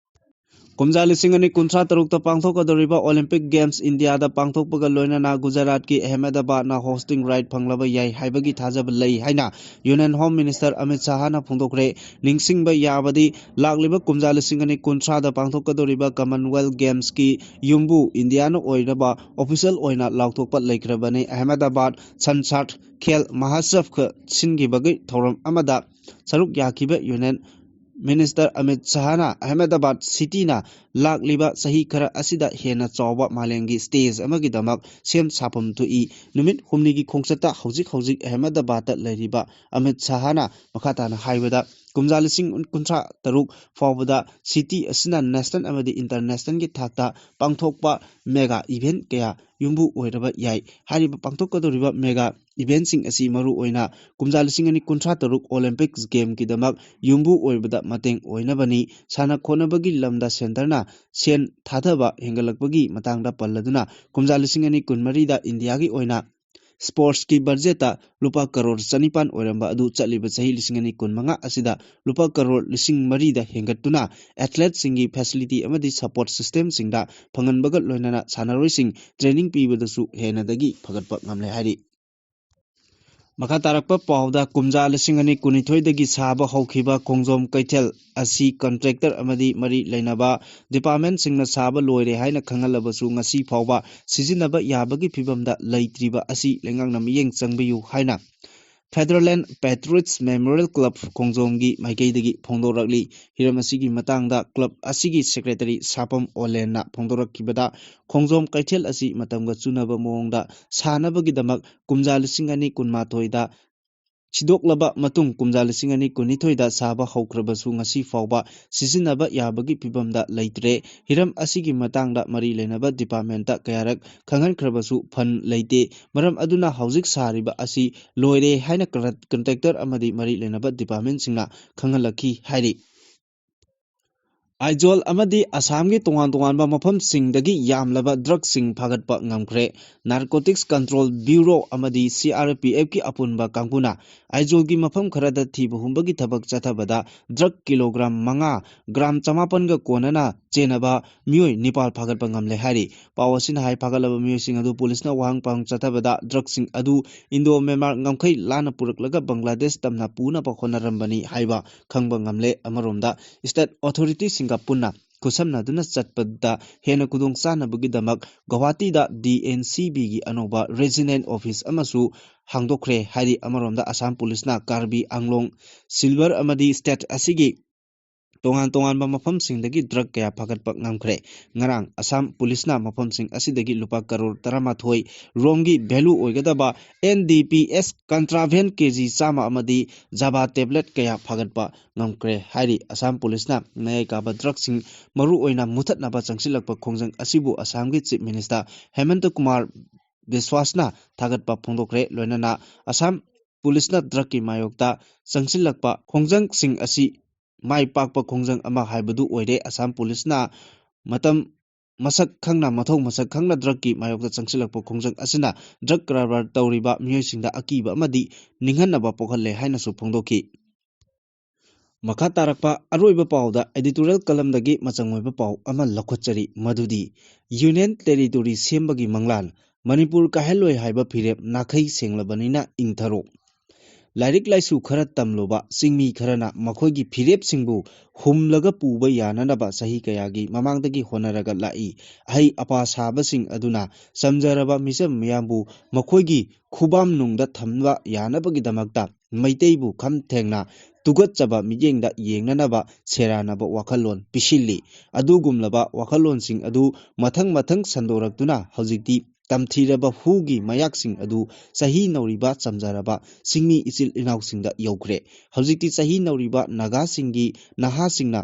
ꯀꯨꯝꯖꯥ ꯂꯤꯁꯤꯡ ꯑꯅꯤ ꯀꯨꯟꯊ꯭ꯔꯥ ꯇꯔꯨꯛꯇ ꯄꯥꯡꯊꯣꯛꯀꯗꯧꯔꯤꯕ Olympic Games ꯏꯟꯗꯤꯌꯥꯗ ꯄꯥꯡꯊꯣꯛꯄꯒ ꯂꯣꯏꯅꯅ ꯒꯨꯖꯔꯥꯠꯀꯤ ꯑꯍꯃꯦꯗꯕꯥꯗꯅ hosting right ꯐꯪꯂꯕ ꯌꯥꯏ ꯍꯥꯏꯕꯒꯤ ꯊꯥꯖꯕ ꯂꯩ ꯍꯥꯏꯅ Union Home Minister ꯑꯃꯤꯠ ꯁꯥꯍꯅ ꯐꯣꯡꯗꯣꯛꯈ꯭ꯔꯦ꯫ ꯅꯤꯡꯁꯤꯡꯕ ꯌꯥꯕꯗꯤ, ꯂꯥꯛꯂꯤꯕ ꯀꯨꯝꯖꯥ ꯂꯤꯁꯤꯡ ꯑꯅꯤ ꯀꯨꯟꯊ꯭ꯔꯥꯗ ꯄꯥꯡꯊꯣꯛꯀꯗꯧꯔꯤꯕ Commonwealth Gamesꯀꯤ ꯌꯨꯝꯕꯨ ꯏꯟꯗꯤꯌꯥꯅ ꯑꯣꯏꯅꯕ official ꯑꯣꯏꯅ ꯂꯥꯎꯊꯣꯛꯄ ꯂꯩꯈ꯭ꯔꯕꯅꯤ꯫ ꯑꯍꯃꯦꯗꯕꯥꯗ ꯁꯟꯁꯥꯠ ꯈꯦꯜ ꯃꯍꯥꯁ꯭ꯔꯐꯀ ꯁꯤꯟꯈꯤꯕꯒꯤ ꯊꯧꯔꯝ ꯑꯃꯗ ꯁꯔꯨꯛ ꯌꯥꯈꯤꯕ Union Minister ꯑꯃꯤꯠ ꯁꯥꯍꯅ ꯑꯍꯃꯦꯗꯕꯥꯗ cityꯅ ꯂꯥꯛꯂꯤꯕ ꯆꯍꯤ ꯈꯔ ꯑꯁꯤꯗ ꯍꯦꯟꯅ ꯆꯥꯎꯕ ꯃꯥꯂꯦꯝꯒꯤ stage ꯑꯃꯒꯤꯗꯃꯛ ꯁꯦꯝ ꯁꯥꯐꯝ ꯊꯣꯛꯏ꯫ ꯅꯨꯃꯤꯠ ꯍꯨꯝꯅꯤꯒꯤ ꯈꯣꯡꯆꯠꯇ ꯍꯧꯖꯤꯛ ꯍꯧꯖꯤꯛ ꯑꯍꯃꯦꯗꯕꯥꯗꯇ ꯂꯩꯔꯤꯕ ꯑꯃꯤꯠ ꯁꯥꯍꯅ ꯃꯈꯥ ꯇꯥꯅ ꯍꯥꯏꯕꯗ, ꯀꯨꯝꯖꯥ ꯂꯤꯁꯤꯡ ꯀꯨꯟꯊ꯭ꯔꯥ ꯇꯔꯨꯛ ꯐꯥꯎꯕꯗ city ꯑꯁꯤꯅ national ꯑꯃꯗꯤ internationalꯒꯤ ꯊꯥꯛꯇ ꯄꯥꯡꯊꯣꯛꯄ mega event ꯀꯌꯥ ꯌꯨꯝꯕꯨ ꯑꯣꯏꯔꯕ ꯌꯥꯏ꯫ ꯍꯥꯏꯔꯤꯕ ꯄꯥꯡꯊꯣꯛꯀꯗꯧꯔꯤꯕ mega eventꯁꯤꯡ ꯑꯁꯤ ꯃꯔꯨ ꯑꯣꯏꯅ ꯀꯨꯝꯖꯥ ꯂꯤꯁꯤꯡ ꯑꯅꯤ ꯀꯨꯟꯊ꯭ꯔꯥ ꯇꯔꯨꯛ Olympics Gameꯀꯤꯗꯃꯛ ꯌꯨꯝꯕꯨ ꯑꯣꯏꯕꯗ ꯃꯇꯦꯡ ꯑꯣꯏꯅꯕꯅꯤ꯫ ꯁꯥꯟꯅ ꯈꯣꯠꯅꯕꯒꯤ ꯂꯝꯗ centreꯅ ꯁꯦꯟ ꯊꯥꯗꯕ ꯍꯦꯟꯒꯠꯂꯛꯄꯒꯤ ꯃꯇꯥꯡꯗ ꯄꯜꯂꯗꯨꯅ, ꯀꯨꯝꯖꯥ ꯂꯤꯁꯤꯡ ꯑꯅꯤ ꯀꯨꯟꯃꯔꯤꯗ ꯏꯟꯗꯤꯌꯥꯒꯤ ꯑꯣꯏꯅ ꯁ꯭ꯄꯣꯔꯠꯁꯀꯤ ꯕꯖꯦꯠꯇ ꯂꯨꯄꯥ ꯀꯔꯣꯔ ꯆꯅꯤꯄꯥꯟ ꯑꯣꯏꯔꯝꯕ ꯑꯗꯨ ꯆꯠꯂꯤꯕ ꯆꯍꯤ ꯂꯤꯁꯤꯡ ꯑꯅꯤ ꯀꯨꯟꯃꯉꯥ ꯑꯁꯤꯗ ꯂꯨꯄꯥ ꯀꯔꯣꯔ ꯂꯤꯁꯤꯡ ꯃꯔꯤꯗ ꯍꯦꯟꯒꯠꯇꯨꯅ ꯑꯦꯊꯂꯦꯠꯁꯤꯡꯒꯤ ꯐꯦꯁꯤꯂꯤꯇꯤ ꯑꯃꯗꯤ ꯁꯄꯣꯔꯠ ꯁꯤꯁꯇꯦꯝꯁꯤꯡꯗ ꯐꯪꯍꯟꯕꯒ ꯂꯣꯏꯅꯅ ꯁꯥꯟꯅꯔꯣꯏꯁꯤꯡ ꯇ꯭ꯔꯦꯅꯤꯡ ꯄꯤꯕꯗꯁꯨ ꯍꯦꯟꯅꯗꯒꯤ ꯐꯒꯠꯄ ꯉꯝꯂꯦ ꯍꯥꯏꯔꯤ꯫ ꯃꯈꯥ ꯇꯥꯔꯛꯄ ꯄꯥꯎꯗ, ꯀꯨꯝꯖꯥ ꯂꯤꯁꯤꯡ ꯑꯅꯤ ꯀꯨꯟꯅꯤꯊꯣꯏꯗꯒꯤ ꯁꯥꯕ ꯍꯧꯈꯤꯕ ꯈꯣꯡꯖꯣꯝ ꯀꯩꯊꯦꯜ ꯑꯁꯤ ꯀꯟꯇ꯭ꯔꯦꯛꯇꯔ ꯑꯃꯗꯤ ꯃꯔꯤ ꯂꯩꯅꯕ ꯗꯤꯄꯥꯔꯠꯃꯦꯟꯁꯤꯡꯅ ꯁꯥꯕ ꯂꯣꯏꯔꯦ ꯍꯥꯏꯅ ꯈꯪꯍꯜꯂꯕꯁꯨ ꯉꯁꯤ ꯐꯥꯎꯕ ꯁꯤꯖꯤꯟꯅꯕ ꯌꯥꯕꯒꯤ ꯐꯤꯕꯝꯗ ꯂꯩꯇ꯭ꯔꯤꯕ ꯑꯁꯤ ꯂꯩꯉꯥꯛꯅ ꯃꯤꯠꯌꯦꯡ ꯆꯪꯕꯤꯌꯨ ꯍꯥꯏꯅ Fatherland Patriots Memorial Club ꯈꯣꯡꯖꯣꯝꯒꯤ ꯃꯥꯏꯀꯩꯗꯒꯤ ꯐꯣꯡꯗꯣꯔꯛꯂꯤ꯫ ꯍꯤꯔꯝ ꯑꯁꯤꯒꯤ ꯃꯇꯥꯡꯗ ꯀ꯭ꯂꯕ ꯑꯁꯤꯒꯤ ꯁꯦꯀ꯭ꯔꯦꯇꯔꯤ ꯁꯥꯄꯝ ꯑꯣꯂꯦꯟꯅ ꯐꯣꯡꯗꯣꯔꯛꯈꯤꯕꯗ, ꯈꯣꯡꯖꯣꯝ ꯀꯩꯊꯦꯜ ꯑꯁꯤ ꯃꯇꯝꯒ ꯆꯨꯅꯕ ꯃꯑꯣꯡꯗ ꯁꯥꯅꯕꯒꯤꯗꯃꯛ ꯀꯨꯝꯖꯥ ꯂꯤꯁꯤꯡ ꯑꯅꯤ ꯀꯨꯟꯃꯥꯊꯣꯏꯗ ꯁꯤꯗꯣꯛꯂꯕ ꯃꯇꯨꯡ, ꯀꯨꯝꯖꯥ ꯂꯤꯁꯤꯡ ꯑꯅꯤ ꯀꯨꯟꯅꯤꯊꯣꯏꯗ ꯁꯥꯕ ꯍꯧꯈ꯭ꯔꯕꯁꯨ ꯉꯁꯤ ꯐꯥꯎꯕ ꯁꯤꯖꯤꯟꯅꯕ ꯌꯥꯕꯒꯤ ꯐꯤꯕꯝꯗ ꯂꯩꯇ꯭ꯔꯦ꯫ ꯍꯤꯔꯝ ꯑꯁꯤꯒꯤ ꯃꯇꯥꯡꯗ ꯃꯔꯤ ꯂꯩꯅꯕ ꯗꯤꯄꯥꯔꯠꯃꯦꯟꯇ ꯀꯌꯥꯔꯛ ꯈꯪꯍꯟꯈ꯭ꯔꯕꯁꯨ ꯐꯟ ꯂꯩꯇꯦ꯫ ꯃꯔꯝ ꯑꯗꯨꯅ ꯍꯧꯖꯤꯛ ꯁꯥꯔꯤꯕ ꯑꯁꯤ ꯂꯣꯏꯔꯦ ꯍꯥꯏꯅ ꯀꯔ-, ꯀꯟꯇ꯭ꯔꯦꯛꯇꯔ ꯑꯃꯗꯤ ꯃꯔꯤ ꯂꯩꯅꯕ ꯗꯤꯄꯥꯔꯠꯃꯦꯟꯁꯤꯡꯅ ꯈꯪꯍꯜꯂꯛꯈꯤ ꯍꯥꯏꯔꯤ꯫ ꯑꯥꯏꯖꯣꯜ ꯑꯃꯗꯤ ꯑꯁꯥꯝꯒꯤ ꯇꯣꯉꯥꯟ ꯇꯣꯉꯥꯟꯕ ꯃꯐꯝꯁꯤꯡꯗꯒꯤ ꯌꯥꯝꯂꯕ ꯗ꯭ꯔꯒꯁꯤꯡ ꯐꯥꯒꯠꯄ ꯉꯝꯈ꯭ꯔꯦ꯫ ꯅꯥꯔꯀꯣꯇꯤꯛꯁ ꯀꯟꯇ꯭ꯔꯣꯜ ꯕ꯭ꯌꯨꯔꯣ ꯑꯃꯗꯤ ꯁꯤ ꯑꯥꯔ ꯄꯤ ꯑꯦꯐꯀꯤ ꯑꯄꯨꯟꯕ ꯀꯥꯡꯕꯨꯅ ꯑꯥꯏꯖꯣꯜꯒꯤ ꯃꯐꯝ ꯈꯔꯗ ꯊꯤꯕ ꯍꯨꯝꯕꯒꯤ ꯊꯕꯛ ꯆꯠꯊꯕꯗ ꯗ꯭ꯔꯒ ꯀꯤꯂꯣꯒ꯭ꯔꯥꯝ ꯃꯉꯥ, ꯒ꯭ꯔꯥꯝ ꯆꯃꯥꯄꯟꯒ ꯀꯣꯟꯅꯅ ꯆꯦꯟꯅꯕ ꯃꯤꯑꯣꯏ ꯅꯤꯄꯥꯜ ꯐꯥꯒꯠꯄ ꯉꯝꯂꯦ ꯍꯥꯏꯔꯤ꯫ ꯄꯥꯎ ꯑꯁꯤꯅ ꯍꯥꯏ, ꯐꯥꯒꯠꯂꯕ ꯃꯤꯑꯣꯏꯁꯤꯡ ꯑꯗꯨ ꯄꯨꯂꯤꯁꯅ ꯋꯥꯍꯪ ꯄꯥꯎꯍꯪ ꯆꯠꯊꯕꯗ ꯗ꯭ꯔꯒꯁꯤꯡ ꯑꯗꯨ ꯏꯟꯗꯣ ꯃ꯭ꯌꯥꯟꯃꯥꯔ ꯉꯝꯈꯩ ꯂꯥꯟꯅ ꯄꯨꯔꯛꯂꯒ ꯕꯪꯒ꯭ꯂꯥꯗꯦꯁ ꯇꯝꯅ ꯄꯨꯅꯕ ꯍꯣꯠꯅꯔꯝꯕꯅꯤ ꯍꯥꯏꯕ ꯈꯪꯕ ꯉꯝꯂꯦ꯫ ꯑꯃꯔꯣꯝꯗ, ꯁ꯭ꯇꯦꯠ ꯑꯣꯊꯣꯔꯤꯇꯤꯁꯤꯡꯒ ꯄꯨꯟꯅ ꯈꯨꯠꯁꯝꯅꯗꯨꯅ ꯆꯠꯄꯗ ꯍꯦꯟꯅ ꯈꯨꯗꯣꯡ ꯆꯥꯅꯕꯒꯤꯗꯃꯛ ꯒꯧꯍꯥꯇꯤꯗ ꯗꯤ ꯑꯦꯟ ꯁꯤ ꯕꯤꯒꯤ ꯑꯅꯧꯕ ꯔꯤꯖꯅꯦꯜ ꯑꯣꯐꯤꯁ ꯑꯃꯁꯨ ꯍꯥꯡꯗꯣꯛꯈ꯭ꯔꯦ ꯍꯥꯏꯔꯤ꯫ ꯑꯃꯔꯣꯝꯗ, ꯑꯁꯥꯝ ꯄꯨꯂꯤꯁꯅ ꯀꯥꯔꯕꯤ ꯑꯪꯂꯣꯡ ꯁꯤꯜꯚꯔ ꯑꯃꯗꯤ ꯁ꯭ꯇꯦꯠ ꯑꯁꯤꯒꯤ ꯇꯣꯉꯥꯟ ꯇꯣꯉꯥꯟꯕ ꯃꯐꯝꯁꯤꯡꯗꯒꯤ ꯗ꯭ꯔꯒ ꯀꯌꯥ ꯐꯥꯒꯠꯄ ꯉꯝꯈ꯭ꯔꯦ꯫ ꯉꯔꯥꯡ ꯑꯁꯥꯝ ꯄꯨꯂꯤꯁꯅ ꯃꯐꯝꯁꯤꯡ ꯑꯁꯤꯗꯒꯤ ꯂꯨꯄꯥ ꯀꯔꯣꯔ ꯇꯔꯥꯃꯥꯊꯣꯏ ꯔꯣꯝꯒꯤ ꯚꯦꯂꯨ ꯑꯣꯏꯒꯗꯕ ꯑꯦꯟ ꯗꯤ ꯄꯤ ꯑꯦꯁ ꯀꯟꯇ꯭ꯔꯥꯚꯦꯟ ꯀꯦ ꯖꯤ ꯆꯥꯝꯃ ꯑꯃꯗꯤ ꯖꯥꯕꯥ ꯇꯦꯕ꯭ꯂꯦꯠ ꯀꯌꯥ ꯐꯥꯒꯠꯄ ꯉꯝꯈ꯭ꯔꯦ ꯍꯥꯏꯔꯤ꯫ ꯑꯁꯥꯝ ꯄꯨꯂꯤꯁꯅ ꯃꯌꯥꯏ ꯀꯥꯕ ꯗ꯭ꯔꯒꯁꯤꯡ ꯃꯔꯨꯑꯣꯏꯅ ꯃꯨꯊꯠꯅꯕ ꯆꯪꯁꯤꯜꯂꯛꯄ ꯈꯣꯡꯖꯪ ꯑꯁꯤꯕꯨ ꯑꯁꯥꯝꯒꯤ ꯆꯤꯐ ꯃꯤꯅꯤꯁꯇꯔ ꯍꯦꯃꯟꯇ ꯀꯨꯃꯥꯔ ꯕꯤꯁ꯭ꯋꯥꯁꯅ ꯊꯥꯒꯠꯄ ꯐꯣꯡꯗꯣꯛꯈ꯭ꯔꯦ꯫ ꯂꯣꯏꯅꯅ ꯑꯁꯥꯝ ꯄꯨꯂꯤꯁꯅ ꯗ꯭ꯔꯒꯀꯤ ꯃꯥꯌꯣꯛꯇ ꯆꯪꯁꯤꯜꯂꯛꯄ ꯈꯣꯡꯖꯪꯁꯤꯡ ꯑꯁꯤ ꯃꯥꯏ ꯄꯥꯛꯄ ꯈꯣꯡꯖꯪ ꯑꯃ ꯍꯥꯏꯕꯗꯨ ꯑꯣꯏꯔꯦ꯫ ꯑꯁꯥꯝ ꯄꯨꯂꯤꯁꯅ ꯃꯇꯝ ꯃꯁꯛ ꯈꯪꯅ, ꯃꯊꯧ ꯃꯁꯛ ꯈꯪꯅ ꯗ꯭ꯔꯒꯀꯤ ꯃꯥꯌꯣꯛꯇ ꯆꯪꯁꯤꯜꯂꯛꯄ ꯈꯣꯡꯖꯪ ꯑꯁꯤꯅ ꯗ꯭ꯔꯒ ꯀꯔꯕꯥꯔ ꯇꯧꯔꯤꯕ ꯃꯤꯑꯣꯏꯁꯤꯡꯗ ꯑꯀꯤꯕ ꯑꯃꯗꯤ ꯅꯤꯡꯍꯟꯅꯕ ꯄꯣꯛꯍꯜꯂꯦ ꯍꯥꯏꯅꯁꯨ ꯐꯣꯡꯗꯣꯛꯈꯤ꯫ ꯃꯈꯥ ꯇꯥꯔꯛꯄ ꯑꯔꯣꯏꯕ ꯄꯥꯎꯗ editorial columnꯗꯒꯤ ꯃꯆꯪ ꯑꯣꯏꯕ ꯄꯥꯎ ꯑꯃ ꯂꯧꯈꯠꯆꯔꯤ, ꯃꯗꯨꯗꯤ Union Territory ꯁꯦꯝꯕꯒꯤ ꯃꯪꯂꯥꯟ, ꯃꯅꯤꯄꯨꯔ ꯀꯥꯏꯍꯜꯂꯣꯏ ꯍꯥꯏꯕ ꯐꯤꯔꯦꯞ ꯅꯥꯈꯩ ꯁꯦꯡꯂꯕꯅꯤꯅ ꯏꯪꯊꯔꯣ꯫ ꯂꯥꯏꯔꯤꯛ ꯂꯥꯏꯁꯨ ꯈꯔ ꯇꯝꯂꯨꯕ ꯆꯤꯡꯃꯤ ꯈꯔꯅ ꯃꯈꯣꯏꯒꯤ ꯐꯤꯔꯦꯞꯁꯤꯡꯕꯨ ꯍꯨꯝꯂꯒ ꯄꯨꯕ ꯌꯥꯅꯅꯕ ꯆꯍꯤ ꯀꯌꯥꯒꯤ ꯃꯃꯥꯡꯗꯒꯤ ꯍꯣꯠꯅꯔꯒ ꯂꯥꯛꯏ꯫ ꯑꯍꯩ ꯑꯄꯥ ꯁꯥꯕꯁꯤꯡ ꯑꯗꯨꯅ ꯆꯝꯖꯔꯕ ꯃꯤꯆꯝ ꯃꯤꯌꯥꯝꯕꯨ ꯃꯈꯣꯏꯒꯤ ꯈꯨꯕꯥꯝꯅꯨꯡꯗ ꯊꯝꯕ ꯌꯥꯅꯕꯒꯤꯗꯃꯛꯇ ꯃꯩꯇꯩꯕꯨ ꯈꯝ ꯊꯦꯡꯅ ꯇꯨꯒꯠꯆꯕ ꯃꯤꯠꯌꯦꯡꯗ ꯌꯦꯡꯅꯅꯕ ꯁꯦꯔꯥꯟꯅꯕ ꯋꯥꯈꯜꯂꯣꯟ ꯄꯤꯁꯤꯜꯂꯤ꯫ ꯑꯗꯨꯒꯨꯝꯂꯕ ꯋꯥꯈꯜꯂꯣꯟꯁꯤꯡ ꯑꯗꯨ ꯃꯊꯪ ꯃꯊꯪ ꯁꯟꯗꯣꯔꯛꯇꯨꯅ ꯍꯧꯖꯤꯛꯇꯤ ꯇꯝꯊꯤꯔꯕ ꯍꯨꯒꯤ ꯃꯌꯥꯛꯁꯤꯡ ꯑꯗꯨ ꯆꯍꯤ ꯅꯧꯔꯤꯕ ꯆꯝꯖꯔꯕ ꯆꯤꯡꯃꯤ ꯏꯆꯤꯜ ꯏꯅꯥꯎꯁꯤꯡꯗ ꯌꯧꯈ꯭ꯔꯦ꯫ ꯍꯧꯖꯤꯛꯇꯤ ꯆꯍꯤ ꯅꯧꯔꯤꯕ ꯅꯥꯒꯥꯁꯤꯡꯒꯤ ꯅꯍꯥꯁꯤꯡꯅ